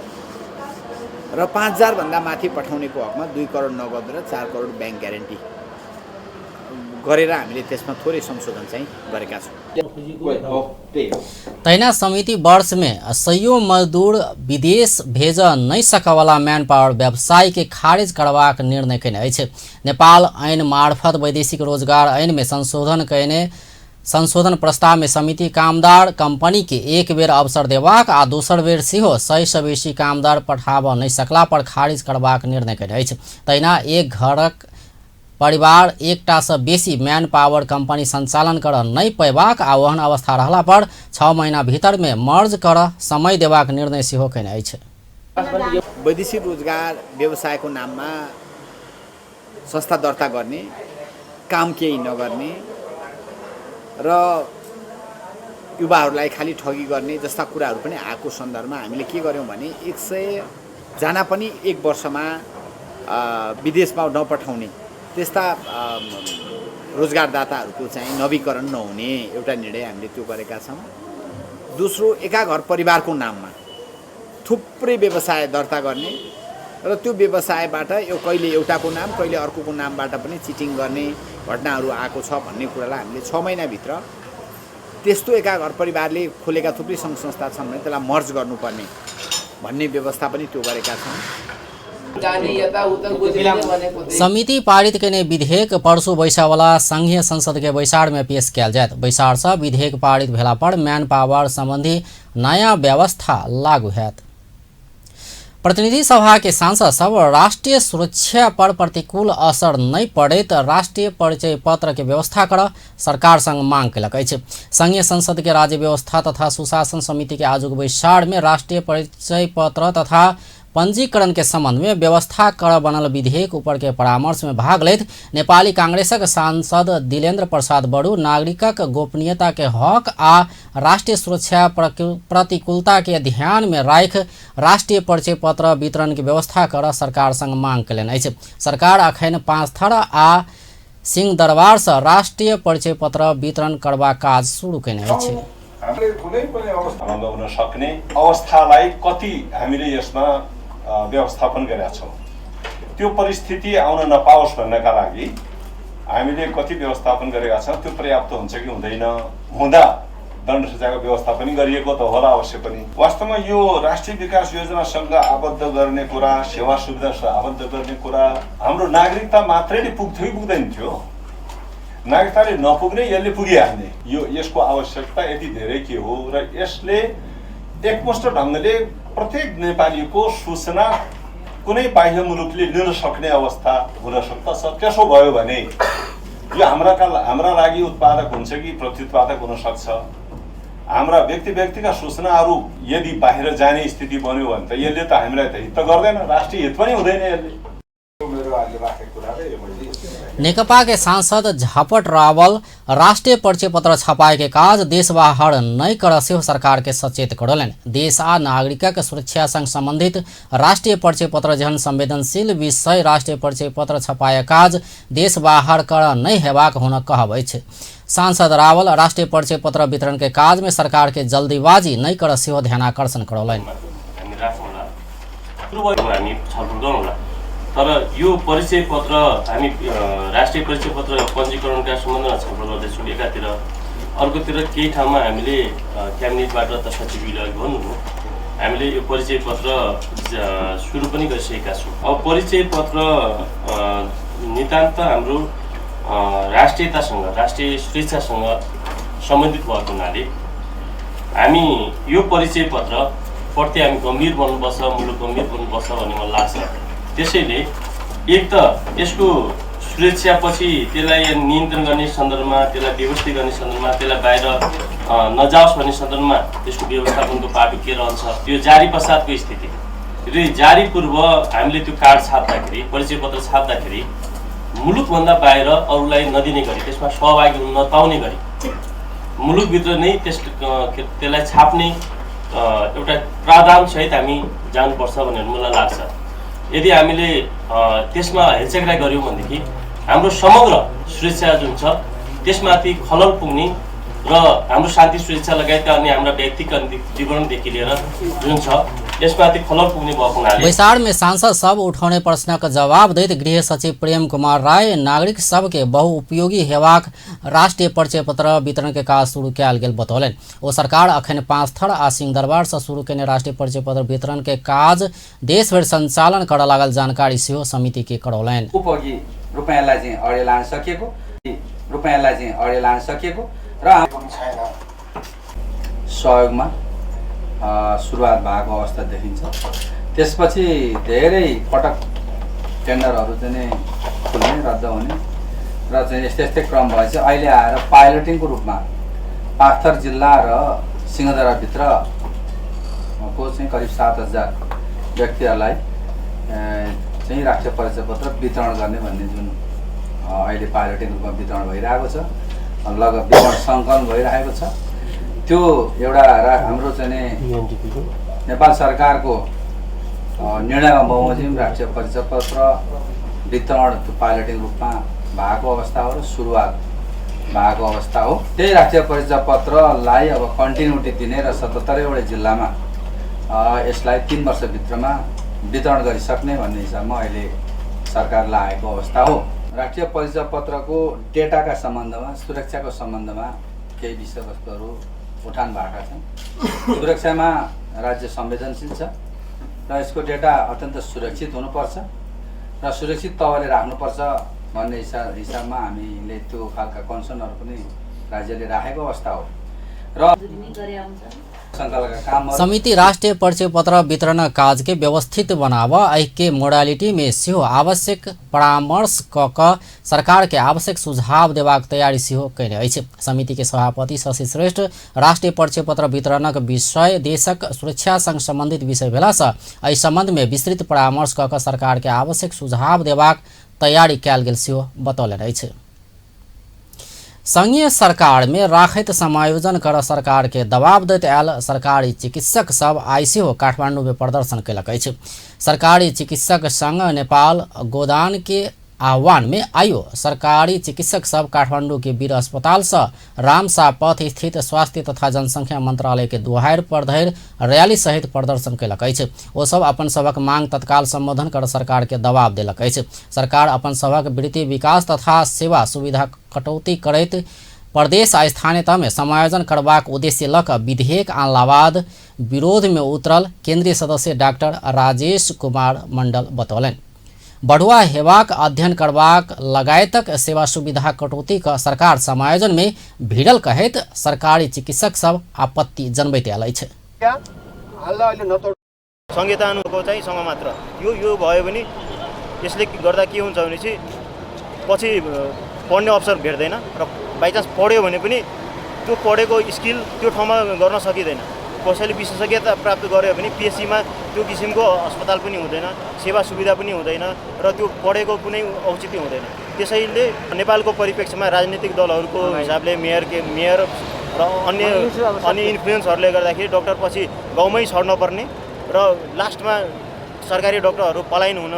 र 5000 भन्दा माथि पठाउनेको हकमा 2 करोड नगद र 4 करोड बैंक ग्यारेन्टी गरेर हामीले त्यसमा थोरै संशोधन चाहिँ गरेका छौँ। तहिना समिति वर्ष में 100 मजदूर विदेश भेज नहि सकवला मैन पावर व्यवसाय के खारिज करबाक निर्णय कयने अछि। नेपाल ऐन मार्फत वैदेशिक रोजगार ऐन में संशोधन कयने संशोधन प्रस्ताव में समिति कामदार कंपनी के एक बेर अवसर देबाक आ दोसर बेर सेहो 100 से बेसी कामदार पठाबऽ नहि सकला पर खारिज करबाक निर्णय कयने अछि। तहिना एक घरक परिवार एकटा से बेसी मैन पावर कंपनी संचालन करऽ नहि पयबाक आ ओहन अवस्था रहला पर 6 महीना भीतर में मर्ज करऽ समय देबाक निर्णय सेहो कयने अछि। वैदेशिक रोजगार व्यवसायको नाममा संस्था दर्ता गर्ने, काम केही नगर्ने र युवाहरूलाई खाली ठगी गर्ने जस्ता कुराहरू पनि आएको सन्दर्भमा हामीले के गर्यौँ भने 100 जना पनि एक वर्षमा विदेशमा नपठाउने त्यस्ता रोजगारदाताहरूको चाहिँ नवीकरण नहुने एउटा निर्णय हामीले त्यो गरेका छौँ। दोस्रो, एका घर परिवारको नाममा थुप्रै व्यवसाय दर्ता गर्ने र त्यो व्यवसायबाट यो कहिले एउटाको नाम कहिले अर्कोको नामबाट पनि चिटिङ गर्ने घटनाहरू आएको छ भन्ने कुरालाई हामीले 6 महिनाभित्र त्यस्तो एका घर परिवारले खोलेका थुप्रै सङ्घ संस्था छन् भने त्यसलाई मर्ज गर्नुपर्ने भन्ने व्यवस्था पनि त्यो गरेका छौँ। समिति पारित कयने विधेयक परसू बैसावला संघीय संसद के बैसार में पेश कयल जायत। बैसार से विधेयक पारित भेला पर मैन पावर संबंधी नया व्यवस्था लागू हैत। प्रतिनिधि सभा के सांसद सब राष्ट्रीय सुरक्षा पर प्रतिकूल असर नहीं पड़ैत राष्ट्रीय परिचय पत्र के व्यवस्था कर सरकार संग मांग कयलक अछि। संघीय संसद के राज्य व्यवस्था तथा सुशासन समिति के आजुक बैसार में राष्ट्रीय परिचय पत्र तथा पंजीकरण के संबंध में व्यवस्था कर बनल विधेयक ऊपर के परामर्श में भाग लैत नेपाली कांग्रेसक सांसद दिलेन्द्र प्रसाद बडू नागरिकक गोपनीयता के हक आ राष्ट्रीय सुरक्षा प्रतिकूलता के ध्यान में राख राष्ट्रीय परिचय पत्र वितरण के व्यवस्था कर सरकार संग मांग कयलनि अछि। सरकार अखन 5 थर आ सिंहदरबार से राष्ट्रीय परिचय पत्र वितरण करबाक काज शुरू कयने अछि। हामीले कुनै पनि अवस्थामा हुन सक्ने अवस्थालाई कति हामीले यसमा व्यवस्थापन गरेका छौँ, त्यो परिस्थिति आउन नपाओस् भन्नका लागि हामीले कति व्यवस्थापन गरेका छौँ, त्यो पर्याप्त हुन्छ कि हुँदैन, हुँदा दण्ड सजायको व्यवस्था पनि गरिएको त होला अवश्य पनि। वास्तवमा यो राष्ट्रिय विकास योजनासँग आबद्ध गर्ने कुरा, सेवा सुविधासँग आबद्ध गर्ने कुरा हाम्रो नागरिकता मात्रैले पुग्थ्यो कि पुग्दैन थियो? नागरिकताले नपुग्ने यसले पुगिहाल्ने, यो यसको आवश्यकता यति धेरै के हो? र यसले एकमुष्ट ढङ्गले प्रत्येक नेपालीको सूचना कुनै बाह्य मुलुकले लिन सक्ने अवस्था हुन सक्दछ। त्यसो भयो भने यो हाम्रा लागि उत्पादक हुन्छ कि प्रत्युत्पादक हुन सक्छ? हाम्रा व्यक्ति व्यक्तिका सूचनाहरू यदि बाहिर जाने स्थिति बन्यो भने त यसले त हामीलाई त हित त गर्दैन, राष्ट्रिय हित पनि हुँदैन यसले। नेकपा के सांसद झापट रावल राष्ट्रिय परिचय पत्र छपाए के काज देश बाहर नहीं कर सेहो सरकार के सचेत करौलनि। देश आ नागरिकक सुरक्षा संग संबंधित राष्ट्रिय परिचय पत्र जेहन संवेदनशील विषय राष्ट्रिय परिचय पत्र छपाए काज देश बाहर कर नहीं हेबाक हुनक कहब अछि। सांसद रावल राष्ट्रिय परिचय पत्र वितरण के काज में सरकार के जल्दीबाजी नहीं कर सेहो ध्यानाकर्षण करौलनि। तर यो परिचय पत्र हामी राष्ट्रिय परिचय पत्र पञ्जीकरणका सम्बन्धमा छलफल गर्दैछौँ एकातिर, अर्कोतिर केही ठाउँमा हामीले क्याबिनेटबाट त सचिवले अघि भन्नुभयो हामीले यो परिचय पत्र सुरु पनि गरिसकेका छौँ। अब परिचय पत्र नितान्त हाम्रो राष्ट्रियतासँग, राष्ट्रिय सुरक्षासँग सम्बन्धित भएको हुनाले हामी यो परिचय पत्रप्रति हामी गम्भीर बन्नुपर्छ, मुलुक गम्भीर बन्नुपर्छ भन्ने मलाई लाग्छ। त्यसैले एक त यसको सुरक्षापछि त्यसलाई नियन्त्रण गर्ने सन्दर्भमा, त्यसलाई व्यवस्थित गर्ने सन्दर्भमा, त्यसलाई बाहिर नजाओस् भन्ने सन्दर्भमा त्यसको व्यवस्थापनको पाटो के रहन्छ, त्यो जारी पश्चातको स्थिति र जारी पूर्व हामीले त्यो कार्ड छाप्दाखेरि, परिचय पत्र छाप्दाखेरि मुलुकभन्दा बाहिर अरूलाई नदिने गरी, त्यसमा सहभागी हुन नपाउने गरी मुलुकभित्र नै त्यसलाई छाप्ने एउटा प्रावधानसहित हामी जानुपर्छ भनेर मलाई लाग्छ। यदि हामीले त्यसमा हेलचेक्राइ गऱ्यौँ भनेदेखि हाम्रो समग्र सुरक्षा जुन छ त्यसमाथि खलल पुग्ने र हाम्रो शान्ति सुरक्षा लगायतका अन्य हाम्रा व्यक्तिगत विवरणदेखि लिएर जुन छ यसमाथि खलल पुग्ने भएको हुनाले बैसार में सांसद सब उठौने प्रश्नक जवाब दैत गृह सचिव प्रेम कुमार राय नागरिक सबके बहुउपयोगी हेबाक राष्ट्रिय परिचय पत्र वितरण के काज शुरू कयल गेल बतौलनि। ओ सरकार अखन पाँचथर आ सिंहदरबार से शुरू केने राष्ट्रिय परिचय पत्र वितरण के काज देशभरि संचालन करऽ लागल जानकारी सेहो समिति के करौलनि। उपयोगी रुपैयाँलाई चाहिँ अगाडि लान सकिएको, रुपैयाँलाई चाहिँ अगाडि लान सकिएको र सहयोगमा सुरुवात भएको अवस्था देखिन्छ। त्यसपछि धेरै पटक टेन्डरहरू चाहिँ खुल्ने, रद्द हुने र चाहिँ यस्तै यस्तै क्रम भएपछि अहिले आएर पाइलटिङको रूपमा पाँचथर जिल्ला र सिंहदरबारभित्र को चाहिँ करिब 7,000 व्यक्तिहरूलाई चाहिँ राष्ट्रिय परिचय पत्र वितरण गर्ने भन्ने जुन अहिले पाइलटिङ रूपमा वितरण भइरहेको छ, लगभग वितरण सङ्कलन भइरहेको छ। त्यो एउटा हाम्रो चाहिँ नेपाल सरकारको निर्णयमा बमोजिम राष्ट्रिय परिचय पत्र वितरण त्यो पाइलटिङ रूपमा भएको अवस्था हो र सुरुवात भएको अवस्था हो। त्यही राष्ट्रिय परिचय पत्रलाई अब कन्टिन्युटी दिने र 77वटा जिल्लामा यसलाई 3 वर्षभित्रमा वितरण गरिसक्ने भन्ने हिसाबमा अहिले सरकार लागेको अवस्था हो। राष्ट्रिय परिचय पत्रको डेटाका सम्बन्धमा, सुरक्षाको सम्बन्धमा केही विषयवस्तुहरू उठान भएका छन्। सुरक्षामा राज्य संवेदनशील छ र यसको डेटा अत्यन्त सुरक्षित हुनुपर्छ र सुरक्षित तवरले राख्नुपर्छ भन्ने हिसाबमा हामीले त्यो खालका कन्सर्नहरू पनि राज्यले राखेको अवस्था हो र समिति राष्ट्रिय परिचय पत्र वितरण काज के व्यवस्थित बनाव के मोडालिटी में सेहो आवश्यक परामर्श क सरकार के आवश्यक सुझाव देबाक तैयारी सेहो कयने अछि। समिति के सभापति शशि श्रेष्ठ राष्ट्रिय परिचय पत्र वितरणक विषय देशक सुरक्षा संग संबंधित विषय भेला सँ एहि संबंध में विस्तृत परामर्श क सरकार के आवश्यक सुझाव देबाक तैयारी कयल गेल सेहो बतौलनि अछि। संघीय सरकार में राखैत समायोजन कर सरकार के दबाव दैत आयल सरकारी चिकित्सक सब आइ सेहो काठमाडौँ में प्रदर्शन कयलक अछि। सरकारी चिकित्सक संघ नेपाल गोदान के आह्वान में आइयो सरकारी चिकित्सक सब काठमाडौँ के वीर अस्पताल से रामसा पथ स्थित स्वास्थ्य तथा जनसंख्या मंत्रालय के दुहारि पर धरि रैली सहित प्रदर्शन कयलक अछि। ओ सब अपन सभक मांग तत्काल संबोधन कर सरकार के दबाव देलक अछि। सरकार अपन सभक वृत्ति विकास तथा सेवा सुविधा कटौती करैत प्रदेश आ स्थानीय तहमे समायोजन करबाक उद्देश्य लऽ कऽ विधेयक आनला बाद विरोधमे उतरल केंद्रीय सदस्य डाक्टर राजेश कुमार मंडल बतौलनि। बढ़ुआ हेबाक अध्ययन करबाक लगायतक सेवा सुविधा कटौती क सरकार समायोजन में भिड़ल कहैत सरकारी चिकित्सक सब आपत्ति जनबैत आयल अछि। संहिता अनुको चाहिँ सँग मात्र यो यो भयो भने यसले गर्दा के हुन्छ भनेपछि पछि पढ्ने अवसर भेट्दैन र बाइचान्स पढ्यो भने पनि त्यो पढेको स्किल त्यो ठाउँमा गर्न सकिँदैन। कसैले विशेषज्ञता प्राप्त गर्यो भने पिएचसीमा त्यो किसिमको अस्पताल पनि हुँदैन, सेवा सुविधा पनि हुँदैन र त्यो पढेको कुनै औचित्य हुँदैन। त्यसैले नेपालको परिप्रेक्ष्यमा राजनीतिक दलहरूको हिसाबले मेयर र अन्य अन्य इन्फ्लुएन्सहरूले गर्दाखेरि डक्टर पछि गाउँमै छर्न पर्ने र लास्टमा सरकारी डक्टरहरू पलायन हुन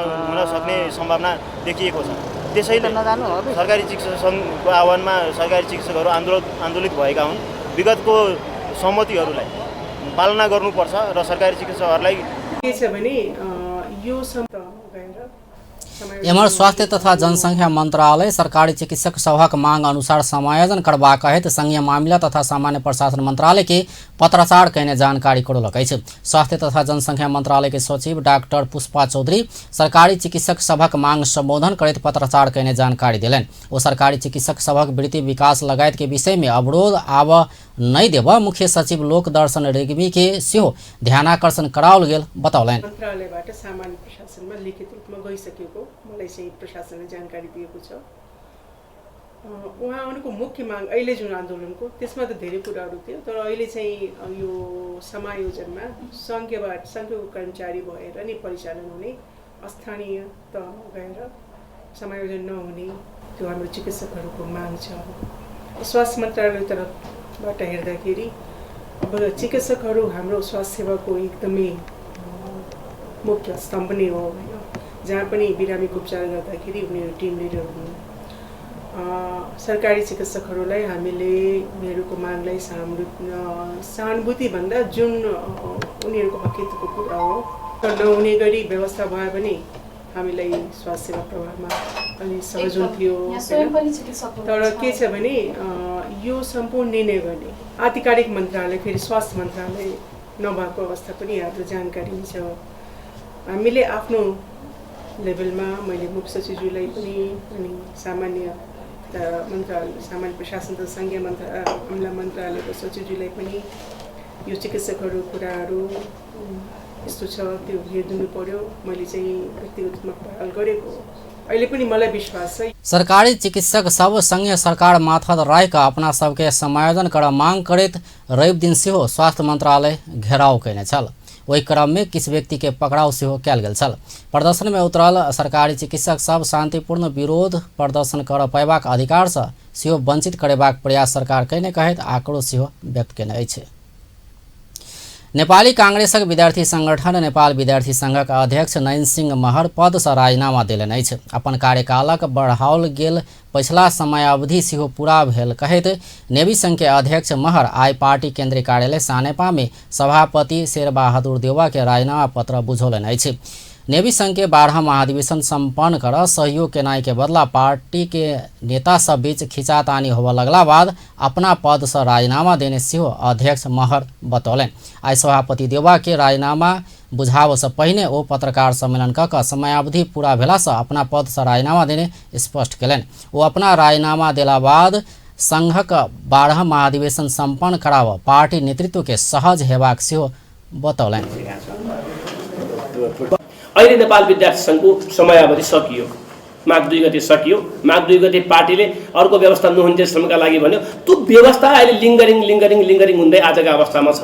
सक्ने सम्भावना देखिएको छ। त्यसैले सरकारी चिकित्सक सङ्घको आह्वानमा सरकारी चिकित्सकहरू आन्दोलित भएका हुन्। विगतको सहमतिहरूलाई पालना गर्नुपर्छ र सरकारी चिकित्सकहरूलाई के छ भने यो एम्हर स्वास्थ्य तथा जनसंख्या मंत्रालय सरकारी चिकित्सक सभक मांग अनुसार समायोजन करबाक हेतु संघीय मामिला तथा सामान्य प्रशासन मंत्रालय के पत्राचार कयने जानकारी करौलक अछि। स्वास्थ्य तथा जनसंख्या मंत्रालय के सचिव डाक्टर पुष्पा चौधरी सरकारी चिकित्सक सभक मांग संबोधन करैत पत्राचार कयने जानकारी देलनि। ओ सरकारी चिकित्सक सभक वृत्ति विकास लगायत के विषय में अवरोध आब नहि देब मुख्य सचिव लोक दर्शन रेग्मी के सेहो ध्यानाकर्षण कराओल गेल बतौलनि। मन्त्रालयबाट सामान्य प्रशासनमा लिखित रूपमा गइसकेको मलाई चाहिँ प्रशासनले जानकारी दिएको छ। उहाँहरूको मुख्य माग अहिले जुन आन्दोलनको त्यसमा त धेरै कुराहरू थियो, तर अहिले चाहिँ यो समायोजनमा सङ्घीयबाट सङ्घको कर्मचारी भएर नै परिचालन हुने, स्थानीय तहमा गएर समायोजन नहुने त्यो हाम्रो चिकित्सकहरूको माग छ। स्वास्थ्य मन्त्रालय तर्फबाट हेर्दाखेरि अब चिकित्सकहरू हाम्रो स्वास्थ्य सेवाको एकदमै मुख्य स्तम्भ नै हो, होइन? जहाँ पनि बिरामीको उपचार गर्दाखेरि उनीहरू टिम लिडर हुन्। सरकारी चिकित्सकहरूलाई हामीले उनीहरूको मागलाई सहानुभूतिभन्दा जुन उनीहरूको हकितको कुरा हो नहुने गरी व्यवस्था भयो भने हामीलाई स्वास्थ्य सेवा प्रवाहमा अलि सहज हुन्थ्यो। तर के छ भने यो सम्पूर्ण निर्णय गर्ने आधिकारिक मन्त्रालय फेरि स्वास्थ्य मन्त्रालय नभएको अवस्था पनि यहाँहरू जानकारी नै छ। हामीले आफ्नो लेभलमा मैले मुख्य सचिवज्यूलाई पनि अनि सामान्य मन्त्रालय सामान्य प्रशासन तथा सङ्घीय अमला मन्त्रालयको सचिवज्यूलाई पनि यो चिकित्सकहरू कुराहरू यस्तो छ त्यो हेरिदिनु पर्यो, मैले चाहिँ व्यक्तिगत रूपमा पहल गरेको हो। अहिले पनि मलाई विश्वास छ। सरकारी चिकित्सक सब संघीय सरकार माथत राखि अपना सबके समायोजन कर मांग करैत रवि दिन सेहो स्वास्थ्य मंत्रालय घेराव कयने छल। ओहि क्रम में किछु व्यक्ति के पकड़ाव सेहो कयल गेल छल। प्रदर्शन में उतरल सरकारी चिकित्सक सब शांतिपूर्ण विरोध प्रदर्शन कर पयबाक अधिकार से सेहो वंचित करेबाक प्रयास सरकार कयने कहैत आक्रोश सेहो व्यक्त कयने अछि। नेपाली कांग्रेसक विद्यार्थी संगठन नेपाल विद्यार्थी संघक अध्यक्ष नयन सिंह महर पद से राजीनामा देलनि अछि। अपन कार्यकालक बढ़ाओल गेल पछिला समयावधि सेहो पूरा भेल कहैत नेवी संघ के अध्यक्ष महर आइ पार्टी केंद्रीय कार्यालय सानेपा में सभापति शेरबहादुर देउवा के राजीनामा पत्र बुझौलनि अछि। नेवी संघ के 12 महाधिवेशन सम्पन्न कर सहयोग केनाई के बदला पार्टी के नेता सब बीच खिंचातानी होबय लगला बाद अपना पद से राजीनामा देने सेहो अध्यक्ष महर बतौलनि। आइ सभापति देउवा के राजीनामा बुझाबऽ से पहिने ओ पत्रकार सम्मेलन कऽ कऽ समयावधि पूरा भेला से अपना पद से राजीनामा देने स्पष्ट केलनि। ओ अपना राजीनामा देला बाद संघक 12 महाधिवेशन सम्पन्न कराबऽ पार्टी नेतृत्व के सहज हेबाक सेहो बतौलनि। अहिले नेपाल विद्यार्थी सङ्घको समयावधि सकियो, माघ 2 गते सकियो। माघ 2 गते पार्टीले अर्को व्यवस्था नहुन्जेलसम्मका लागि भन्यो। त्यो व्यवस्था अहिले लिङ्गरिङ लिङ्गरिङ लिङ्गरिङ हुँदै आजको अवस्थामा छ।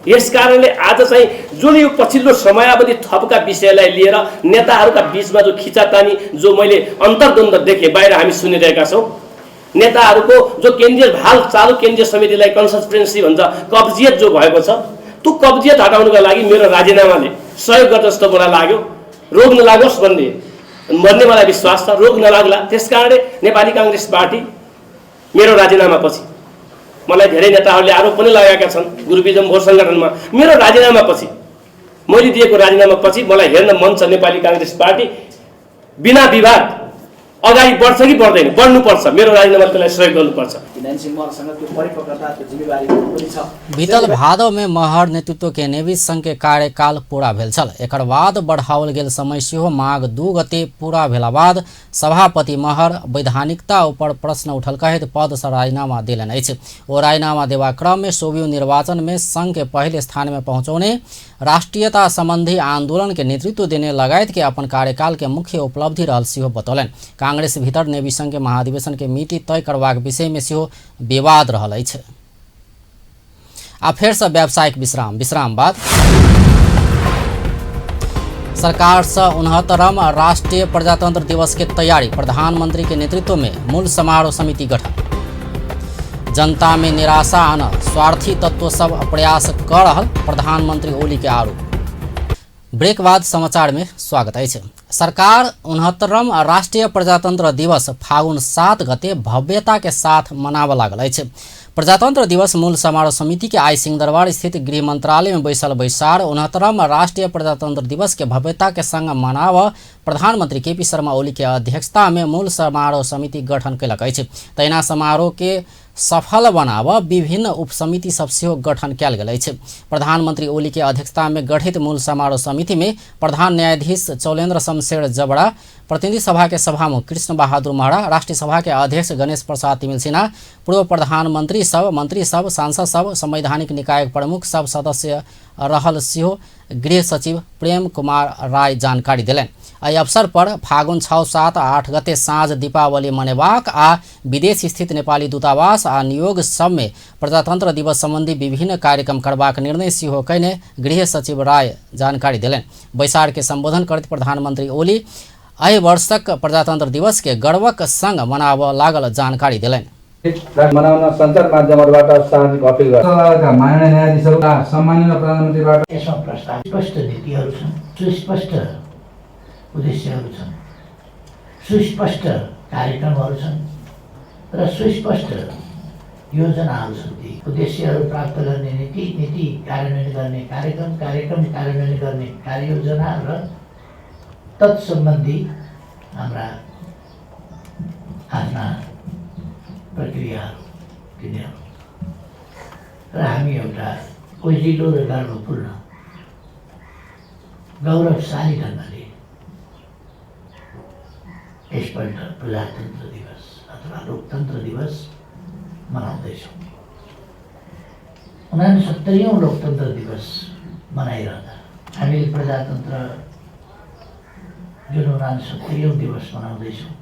यस कारणले आज चाहिँ जुन यो पछिल्लो समयावधि थपका विषयलाई लिएर नेताहरूका बिचमा जो खिचातानी, जो मैले अन्तर्द्वन्द्व देखेँ, बाहिर हामी सुनिरहेका छौँ, नेताहरूको जो केन्द्रीय हाल चालु केन्द्रीय समितिलाई कन्सन्ट्रेन्सी भन्छ, कब्जियत जो भएको छ, त्यो कब्जियत हटाउनुको लागि मेरो राजीनामाले सहयोग गर्छ जस्तो मलाई लाग्यो। रोग नलागोस् भन्ने भन्ने मलाई विश्वास छ, रोग नलाग्ला। त्यस कारणले नेपाली काङ्ग्रेस पार्टी मेरो राजीनामापछि, मलाई धेरै नेताहरूले आरोप पनि लगाएका छन् ग्रुपिजम भोट सङ्गठनमा, मेरो राजीनामापछि, मैले दिएको राजीनामापछि मलाई हेर्न मन छ नेपाली काङ्ग्रेस पार्टी बिना विवाद अगाडि बढ्छ कि बढ्दैन, बढ्नुपर्छ। मेरो राजीनामाले त्यसलाई सहयोग गर्नुपर्छ। नयन सिंह महरसँग त्यो परिपक्वता, त्यो जिम्मेवारी पनि छ। बीतल भादव में महर नेतृत्व के नेवी संघ के कार्यकाल पूरा भेल छल। एकर बाद बढ़ाओल गेल समय सेहो माघ 2 गते पूरा भेला बाद सभापति महर वैधानिकता ऊपर प्रश्न उठल कहैत पद से राजीनामा देलनि अछि। ओ राजीनामा देबाक क्रम में सोवियत निर्वाचन में संघ के पहले स्थान में पहुंचौने, राष्ट्रीयता संबंधी आंदोलन के नेतृत्व देने लगायत के अपन कार्यकाल के मुख्य उपलब्धि रहल सेहो बतौलनि। कांग्रेस भीतर नेवी संघ के महाधिवेशन के मिति तय करबाक विषय में सेहो विवाद रहल अछि। आ फेर से व्यावसायिक विश्राम बाद सरकार से 69वां राष्ट्रीय प्रजातंत्र दिवस के तैयारी, प्रधानमंत्री के नेतृत्व में मूल समारोह समिति गठन। जनता में निराशा आना स्वार्थी तत्व सब प्रयास कर रहल प्रधानमंत्री ओली के आरोप। ब्रेक बाद समाचार में स्वागत है। सरकार 69वां राष्ट्रीय प्रजातंत्र दिवस फागुन 7 गते भव्यता के साथ मनाबऽ लागल अछि। प्रजातंत्र दिवस मूल समारोह समिति के आई सिंहदरबार स्थित गृह मंत्रालय में बैसल बैसार 69वां राष्ट्रीय प्रजातंत्र दिवस के भव्यता के संग मनाबऽ प्रधानमंत्री केपी शर्मा ओली के अध्यक्षता में मूल समारोह समिति गठन कयलक अछि। तहिना समारोह के सफल बनाबऽ विभिन्न उपसमिति सब सेहो गठन कयल गेल अछि। प्रधानमंत्री ओली के अध्यक्षता में गठित मूल समारोह समिति में प्रधान न्यायाधीश चौलेन्द्र शमशेर जबड़ा, प्रतिनिधि सभा के सभामुख कृष्ण बहादुर महरा, राष्ट्रीय सभा के अध्यक्ष गणेश प्रसाद तिमिल सिन्हा, पूर्व प्रधानमंत्री सब, मंत्री सब, सांसद सब, संवैधानिक निकाय प्रमुख सब सदस्य रहल सेहो गृह सचिव प्रेम कुमार राय जानकारी देलनि। एहि अवसर पर फागुन 6, 7, 8 गते साँझ दीपावली मनेबाक आ विदेश स्थित नेपाली दूतावास आ नियोग सब में प्रजातंत्र दिवस संबंधी विभिन्न कार्यक्रम करबाक निर्णय सेहो कयने गृह सचिव राय जानकारी देलनि। बैसार के संबोधन करैत प्रधानमंत्री ओली एहि वर्षक प्रजातंत्र दिवस के गर्वक संग मनाबऽ लागल जानकारी देलनि। मनाउन सञ्चार माध्यमहरुबाट सार्वजनिक अपील गर्छ। माननीय न्यायाधीशहरू सम्माननीय प्रधानमन्त्रीबाट यसमा प्रस्ताव स्पष्ट नीतिहरू छन्, सुस्पष्ट उद्देश्यहरू छन्, सुस्पष्ट कार्यक्रमहरू छन् र सुस्पष्ट योजनाहरू छन्। ती उद्देश्यहरू प्राप्त गर्ने नीति, नीति कार्यान्वयन गर्ने कार्यक्रम, कार्यक्रम कार्यान्वयन गर्ने कार्ययोजना र तत्सम्बन्धी हाम्रा आफ्ना प्रक्रियाहरू तिनीहरू र हामी एउटा ओजिलो र गर्वपूर्ण गौरवशाली ढङ्गले यसपल्ट प्रजातन्त्र दिवस अथवा लोकतन्त्र दिवस मनाउँदैछौँ। 69औं लोकतन्त्र दिवस मनाइरहँदा हामीले प्रजातन्त्र जुन 69औं दिवस मनाउँदैछौँ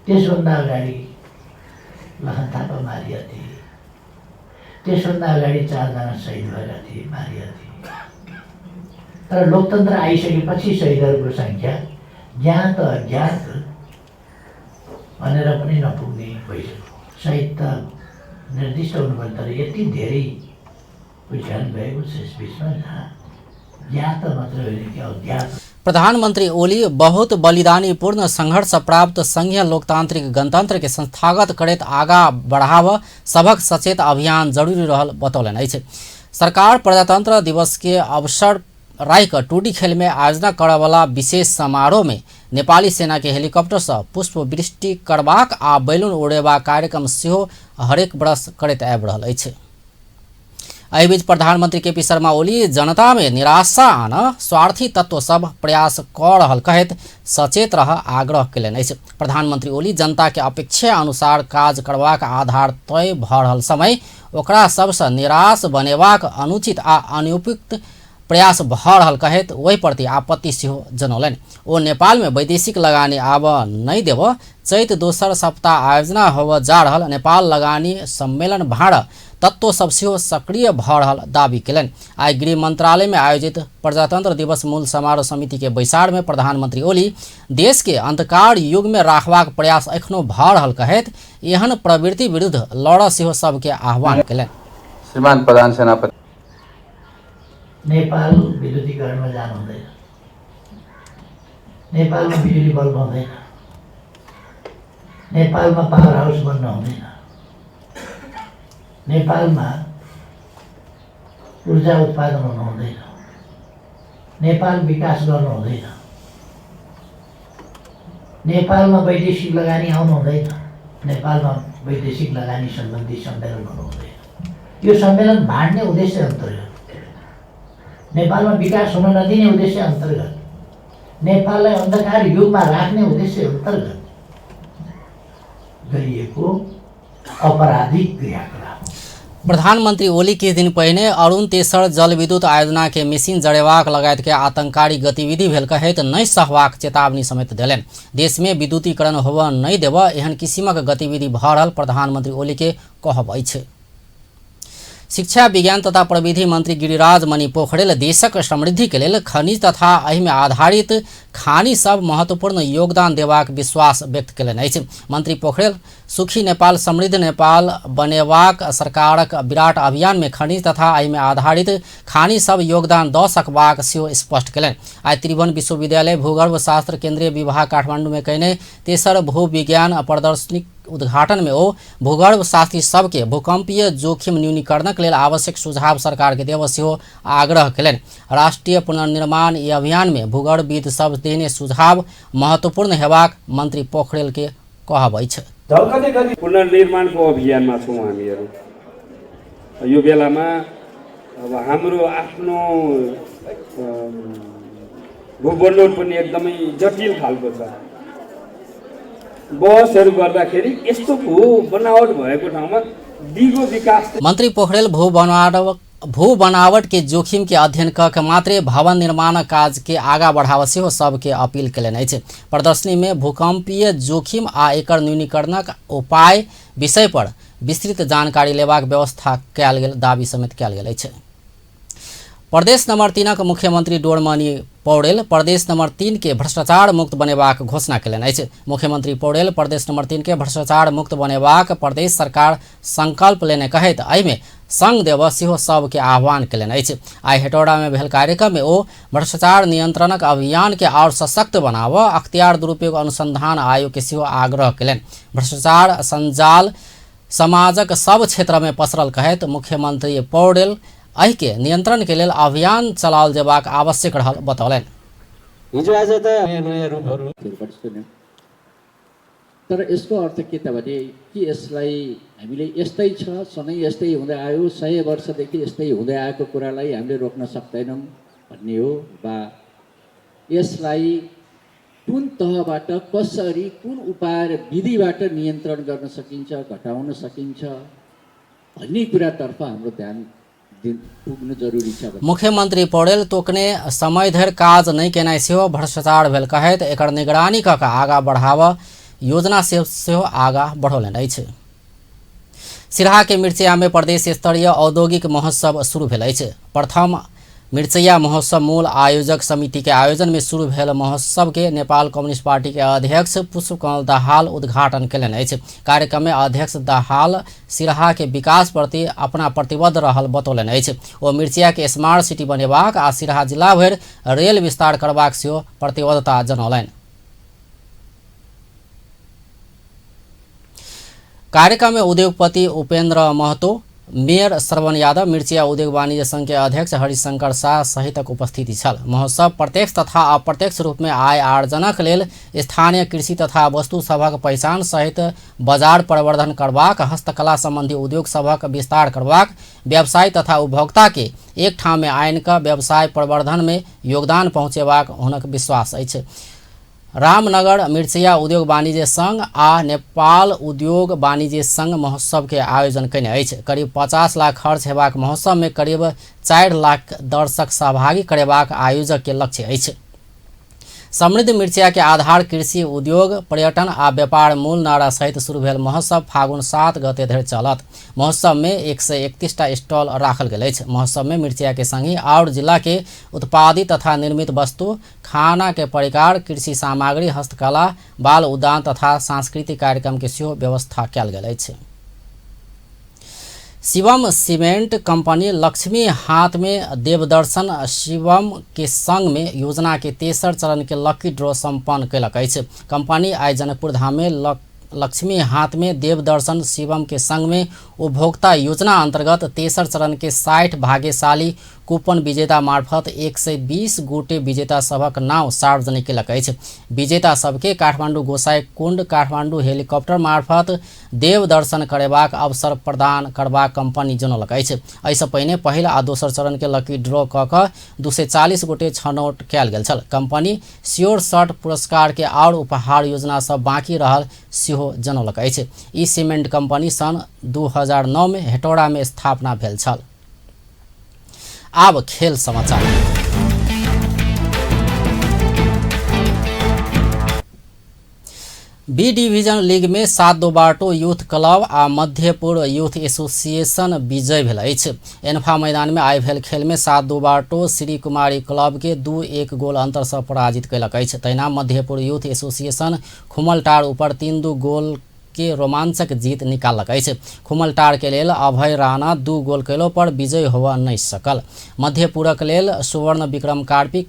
त्यसभन्दा अगाडि लखन थापा मारिया थिए, त्यसभन्दा अगाडि 4 जना शहीद भएका थिए, मारिया थिए। तर लोकतन्त्र आइसकेपछि शहीदहरूको सङ्ख्या ज्ञात अज्ञात भनेर पनि नपुग्ने भइसक्यो। शहीद त निर्दिष्ट हुनुपर्ने, तर यति धेरै उज्यान भएको छ यस बिचमा जहाँ ज्ञात मात्र होइन कि अज्ञात। प्रधानमंत्री ओली बहुत बलिदानीपूर्ण संघर्ष प्राप्त संघीय लोकतांत्रिक गणतंत्र के संस्थागत करैत आगा बढ़ाव सभक सचेत अभियान जरूरी रहल बतौलनि अछि। सरकार प्रजातंत्र दिवस के अवसर राखि टूडी खेल में आयोजना करऽवला विशेष समारोह में नेपाली सेना के हेलीकॉप्टर से पुष्पवृष्टि करबाक आ बैलून उड़ेबाक कार्यक्रम सेहो हरेक वर्ष करैत आबि रहल अछि। एहि बीच प्रधानमंत्री केपी शर्मा ओली जनता में निराशा आन स्वार्थी तत्व सब प्रयास कऽ रहल कहैत सचेत रह आग्रह कयलनि अछि। प्रधानमंत्री ओली जनता के अपेक्षा अनुसार काज करबाक आधार तय भऽ रहल समय ओकरा सबसँ निराश बनेबाक अनुचित आ अनुपयुक्त प्रयास भऽ रहल कहैत ओहि प्रति आपत्ति सेहो जनौलनि। ओ नेपाल में वैदेशिक लगानी आबऽ नहि देबऽ चैत दोसर सप्ताह आयोजना होबऽ जा रहल नेपाल लगानी सम्मेलन भाँड तत्व सब सेहो सक्रिय भऽ रहल दावी कयलनि। आइ गृह मंत्रालय में आयोजित प्रजातंत्र दिवस मूल समारोह समिति के बैसार में प्रधानमंत्री ओली देश के अंधकार युग में राखबाक प्रयास एखनो भऽ रहल कहैत एहन प्रवृत्ति विरुद्ध लड़ऽ सेहो सबके आह्वान कयलनि। श्रीमान प्रधान सेनापति, नेपाल विद्युतीकरणमा जानु हुँदैन, नेपालमा बिजुली बल्ब हुँदैन, नेपालमा पावर हाउस बन्न हुँदैन, नेपालमा ऊर्जा उत्पादन हुनु हुँदैन, नेपाल विकास गर्नु हुँदैन, नेपालमा वैदेशिक लगानी आउनु हुँदैन, नेपालमा वैदेशिक लगानी सम्बन्धी सम्मेलन हुनु हुँदैन। यो सम्मेलन भाँड्ने उद्देश्य अन्तर्गत, नेपालमा विकास हुन नदिने उद्देश्य अन्तर्गत, नेपाललाई अन्धकार युगमा राख्ने उद्देश्य अन्तर्गत गरिएको आपराधिक क्रियाकलाप। प्रधानमंत्री ओली किछु दिन पहिने अरुण तेसर जलविद्युत आयोजना के मशीन जड़ेबाक लगायत के आतंककारी गतिविधि भेल कहैत नहि सहबाक चेतावनी समेत देलनि। देश में विद्युतीकरण होबय नहि देबय एहन किसिमक गतिविधि भऽ रहल प्रधानमंत्री ओली के कहब अछि। शिक्षा विज्ञान तथा प्रविधि मंत्री गिरिराज मणि पोखरेल देशक समृद्धि के लेल खनिज तथा एहिमे आधारित खानी सब महत्वपूर्ण योगदान देबाक विश्वास व्यक्त कयलनि अछि। मंत्री पोखरेल सुखी नेपाल समृद्ध नेपाल बनेबाक सरकारक विराट अभियान में खनिज तथा एहिमे आधारित खानी सब योगदान दऽ सकबाक सेहो स्पष्ट कयलनि। आइ त्रिभुवन विश्वविद्यालय भूगर्भ शास्त्र केंद्रीय विभाग काठमांडू में कयने तेसर भूविज्ञान प्रदर्शनी उद्घाटन में ओ भूगर्भ शास्त्री सबके भूकंपीय जोखिम न्यूनीकरणक लेल आवश्यक सुझाव सरकार के देबय सेहो आग्रह कयलनि। राष्ट्रीय पुनर्निर्माण ई अभियान में भूगर्भविद सब देने सुझाव महत्वपूर्ण हेबाक मंत्री पोखरेल के कहब अछि। झल्कदै गरी पुनर्निर्माणको अभियानमा छौँ हामीहरू। यो बेलामा अब हाम्रो आफ्नो भूबनोट पनि एकदमै जटिल खालको छ। बसहरू गर्दाखेरि यस्तो भू बनावट भएको ठाउँमा दिगो विकास। मंत्री पोखरेल भू बनावट के जोखिम के अध्ययन क के मात्रे भवन निर्माण काज के आगा बढ़ावा सेहो सबके अपील कयलनि अछि। प्रदर्शनी में भूकंपीय जोखिम आ एकर न्यूनीकरणक उपाय विषय पर विस्तृत जानकारी लेबाक व्यवस्था कयल गेल दावी समेत कयल गेल अछि। प्रदेश नंबर 3 के मुख्यमंत्री डोरमणि पौडेल प्रदेश नंबर 3 के भ्रष्टाचार मुक्त बनेबाक घोषणा कयलनि अछि। मुख्यमंत्री पौडेल प्रदेश नंबर 3 के भ्रष्टाचार मुक्त बनेबाक प्रदेश सरकार संकल्प लेने कहैत एहिमे संग देबय सेहो सबके आह्वान कयलनि अछि। आइ हेटौड़ा में भेल कार्यक्रम में ओ भ्रष्टाचार नियंत्रणक अभियान के आओर सशक्त बनाबय अख्तियार दुरुपयोग अनुसंधान आयोग के सेहो आग्रह कयलनि। भ्रष्टाचार संजाल समाजक सब क्षेत्र में पसरल कहैत मुख्यमंत्री पौडेल एहि के नियंत्रण के लेल अभियान चलाओल जेबाक आवश्यक रहल बतौलनि। हिजो आज त नयाँ नयाँ रूपहरू सुन्यौँ, तर यसको अर्थ के त भने कि यसलाई हामीले यस्तै छ, सधैँ यस्तै हुँदै आयो, 100 वर्षदेखि यस्तै हुँदै आएको कुरालाई हामीले रोक्न सक्दैनौँ भन्ने हो, वा यसलाई कुन तहबाट कसरी कुन उपाय र विधिबाट नियन्त्रण गर्न सकिन्छ, घटाउन सकिन्छ भन्ने कुरातर्फ हाम्रो ध्यान पुग्नु जरुरी छ। मुख्यमंत्री पौडेल तोकने समय धरि काज नहि केनाइ सेहो भ्रष्टाचार भेल कहैत एकर निगरानी कऽ के आगा बढ़ाबऽ योजना सेहो आगा बढ़ौलनि अछि। सिरहा के मिर्चैया में प्रदेश स्तरीय औद्योगिक महोत्सव शुरू भेल अछि। प्रथम मिर्चैया महोत्सव मूल आयोजक समिति के आयोजन में शुरू भेल महोत्सव के नेपाल कम्युनिस्ट पार्टी के अध्यक्ष पुष्पकमल दाहाल उद्घाटन कयलनि अछि। कार्यक्रम में अध्यक्ष दाहाल सिरहा के विकास प्रति अपना प्रतिबद्ध रहल बतौलनि अछि। ओ मिर्चैया के स्मार्ट सिटी बनेबाक आ सिरहा जिला भरि रेल विस्तार करबाक सेहो प्रतिबद्धता जनौलनि। कार्यक्रम में उद्योगपति उपेंद्र महतो, मेयर श्रवण यादव, मिर्चिया उद्योग वाणिज्य संघ के अध्यक्ष हरिशंकर शाह सहितक उपस्थिति छल। महोत्सव प्रत्यक्ष तथा अप्रत्यक्ष रूप में आय आर्जनक लेल स्थानीय कृषि तथा वस्तु सभक पहिचान सहित बाजार प्रवर्धन करबाक, हस्तकला संबंधी उद्योग सभक विस्तार करबाक, व्यवसाय तथा उपभोक्ता के एक ठाम में आनि कऽ व्यवसाय प्रवर्धन में योगदान पहुँचेबाक हुनक विश्वास अछि। रामनगर मिर्चैया उद्योग वाणिज्य संघ आ नेपाल उद्योग वाणिज्य संघ महोत्सव के आयोजन कयने अछि। करीब 50 लाख खर्च हेबाक महोत्सव में करीब 4 लाख दर्शक सहभागी करेबाक आयोजक के लक्ष्य अछि। समृद्ध मिर्चैया के आधार कृषि, उद्योग, पर्यटन आ व्यापार मूल नारा सहित शुरू भेल महोत्सव फागुन 7 गते धरि चलत। महोत्सव में 131 टा स्टॉल राखल गेल अछि। महोत्सव में मिर्चैया के संगहि आओर जिला के उत्पादित तथा निर्मित वस्तु, खाना के परिकार, कृषि सामग्री, हस्तकला, बाल उद्यान तथा सांस्कृतिक कार्यक्रम के सेहो व्यवस्था कयल गेल अछि। शिवम सीमेंट कंपनी लक्ष्मी हाथ में देवदर्शन शिवम के संग में योजना के तेसर चरण के लकी ड्रॉ संपन्न कयलक अछि। कंपनी आइ जनकपुर धाम में लक्ष्मी हाथ में देवदर्शन शिवम के संग में उपभोक्ता योजना अंतर्गत तेसर चरण के 60 भाग्यशाली कूपन विजेता मार्फत 120 गोटे विजेता सभक नाव सार्वजनिक केलक अछि। विजेता सबके काठमाडौँ गोसाईकुंड काठमाडौँ हेलीकॉप्टर मार्फत देवदर्शन करेबाक अवसर प्रदान करबाक कंपनी जनौलक अछि। एहिसँ पहिने पहिल आ दोसर चरण के लकी ड्रॉ कऽ कऽ 240 गोटे छनौट कयल गेल छल। कंपनी श्योर शॉट पुरस्कार के आओर उपहार योजना सब बाँकी रहल सेहो जनौलक अछि। ई सीमेंट कंपनी सन् 2009 में हेटौड़ा में स्थापना भेल छल। आब खेल समाचार। बी डिवीजन लीग में 7-2 बाटो यूथ क्लब आ मध्यपुर यूथ एसोसिएशन विजय भेल अछि। एन्फा मैदान में आइ भेल खेल में 7-2 बाटो श्री कुमारी क्लब के 2-1 गोल अंतर से पराजित कयलक अछि। तहिना मध्यपुर यूथ एसोसिएशन खुमलटार ऊपर 3-2 गोल के रोमांचक जीत निकाललक अछि। खुमलटार के लेल अभय राणा 2 गोल कयलो पर विजय होबय नहि सकल। मध्यपुरक लेल सुवर्ण विक्रम कार्पी,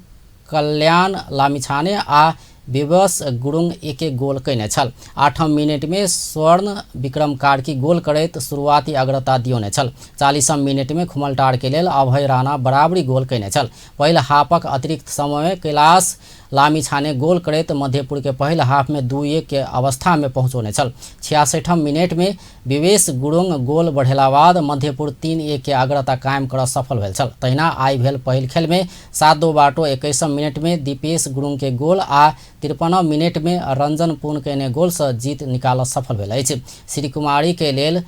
कल्याण लामिछाने आ विवश गुरुङ 1-1 गोल कयने छल। 8म मिनट में स्वर्ण विक्रम कार्की गोल करैत शुरुआती अग्रता दियौने छल। 40म मिनट में खुमलटार के लेल अभय राणा बराबरी गोल कयने छल। पहिल हाफक अतिरिक्त समय में कैलाश लामिछाने गोल करैत मध्यपुर के पहिल हाफ में 2-1 के अवस्था में पहुँचौने छल। 66म मिनट में विवेश गुरुङ गोल बढ़ेला बाद मध्यपुर 3-1 के अग्रता कायम कर सफल भेल छल। तहिना आइ भेल पहिल खेल में 7-2 बाटो 21म मिनट में दीपेश गुरुङ के गोल आ 53 मिनट में रंजन पुन कयने गोल से जीत निकाल सफल भेल अछि। श्री कुमारी के लेल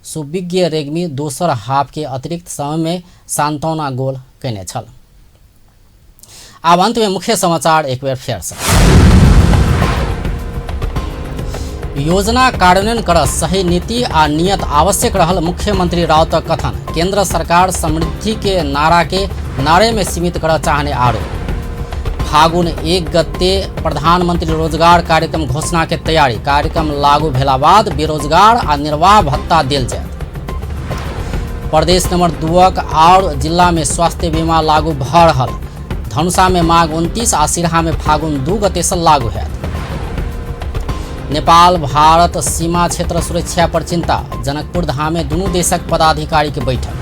सुविज्ञ रेग्मी दोसर हाफ के अतिरिक्त समय में सांत्वना गोल कयने छल। आब अंत में मुख्य समाचार एक बेर फेर से। योजना कार्यान्वयन कर सही नीति आ नियत आवश्यक रहल मुख्यमंत्री राउतक कथन। केंद्र सरकार समृद्धि के नारा के नारे में सीमित कर चाहने आरोप। फागुन 1 गते प्रधानमंत्री रोजगार कार्यक्रम घोषणा के तैयारी। कार्यक्रम लागू भेला बाद बेरोजगार आ निर्वाह भत्ता देल जायत। प्रदेश नंबर 2 और जिला में स्वास्थ्य बीमा लागू भ रहल। धनुषा में माघ 29 आ सिरहा में फागुन 2 गते से लागू है। नेपाल भारत सीमा क्षेत्र सुरक्षा पर चिंता। जनकपुर धाम में दुनू देशक पदाधिकारी के बैठक।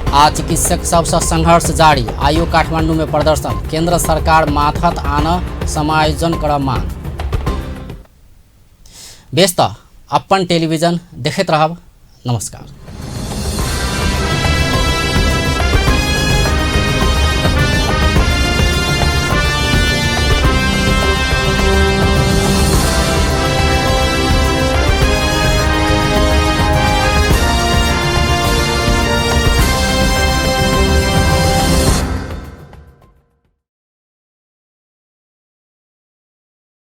आ चिकित्सक सबसँ संघर्ष जारी। आइयो काठमांडू में प्रदर्शन। केंद्र सरकार माथत आन समायोजन कर मांग। बेस त अपन टेलीविजन देखैत रहब। नमस्कार।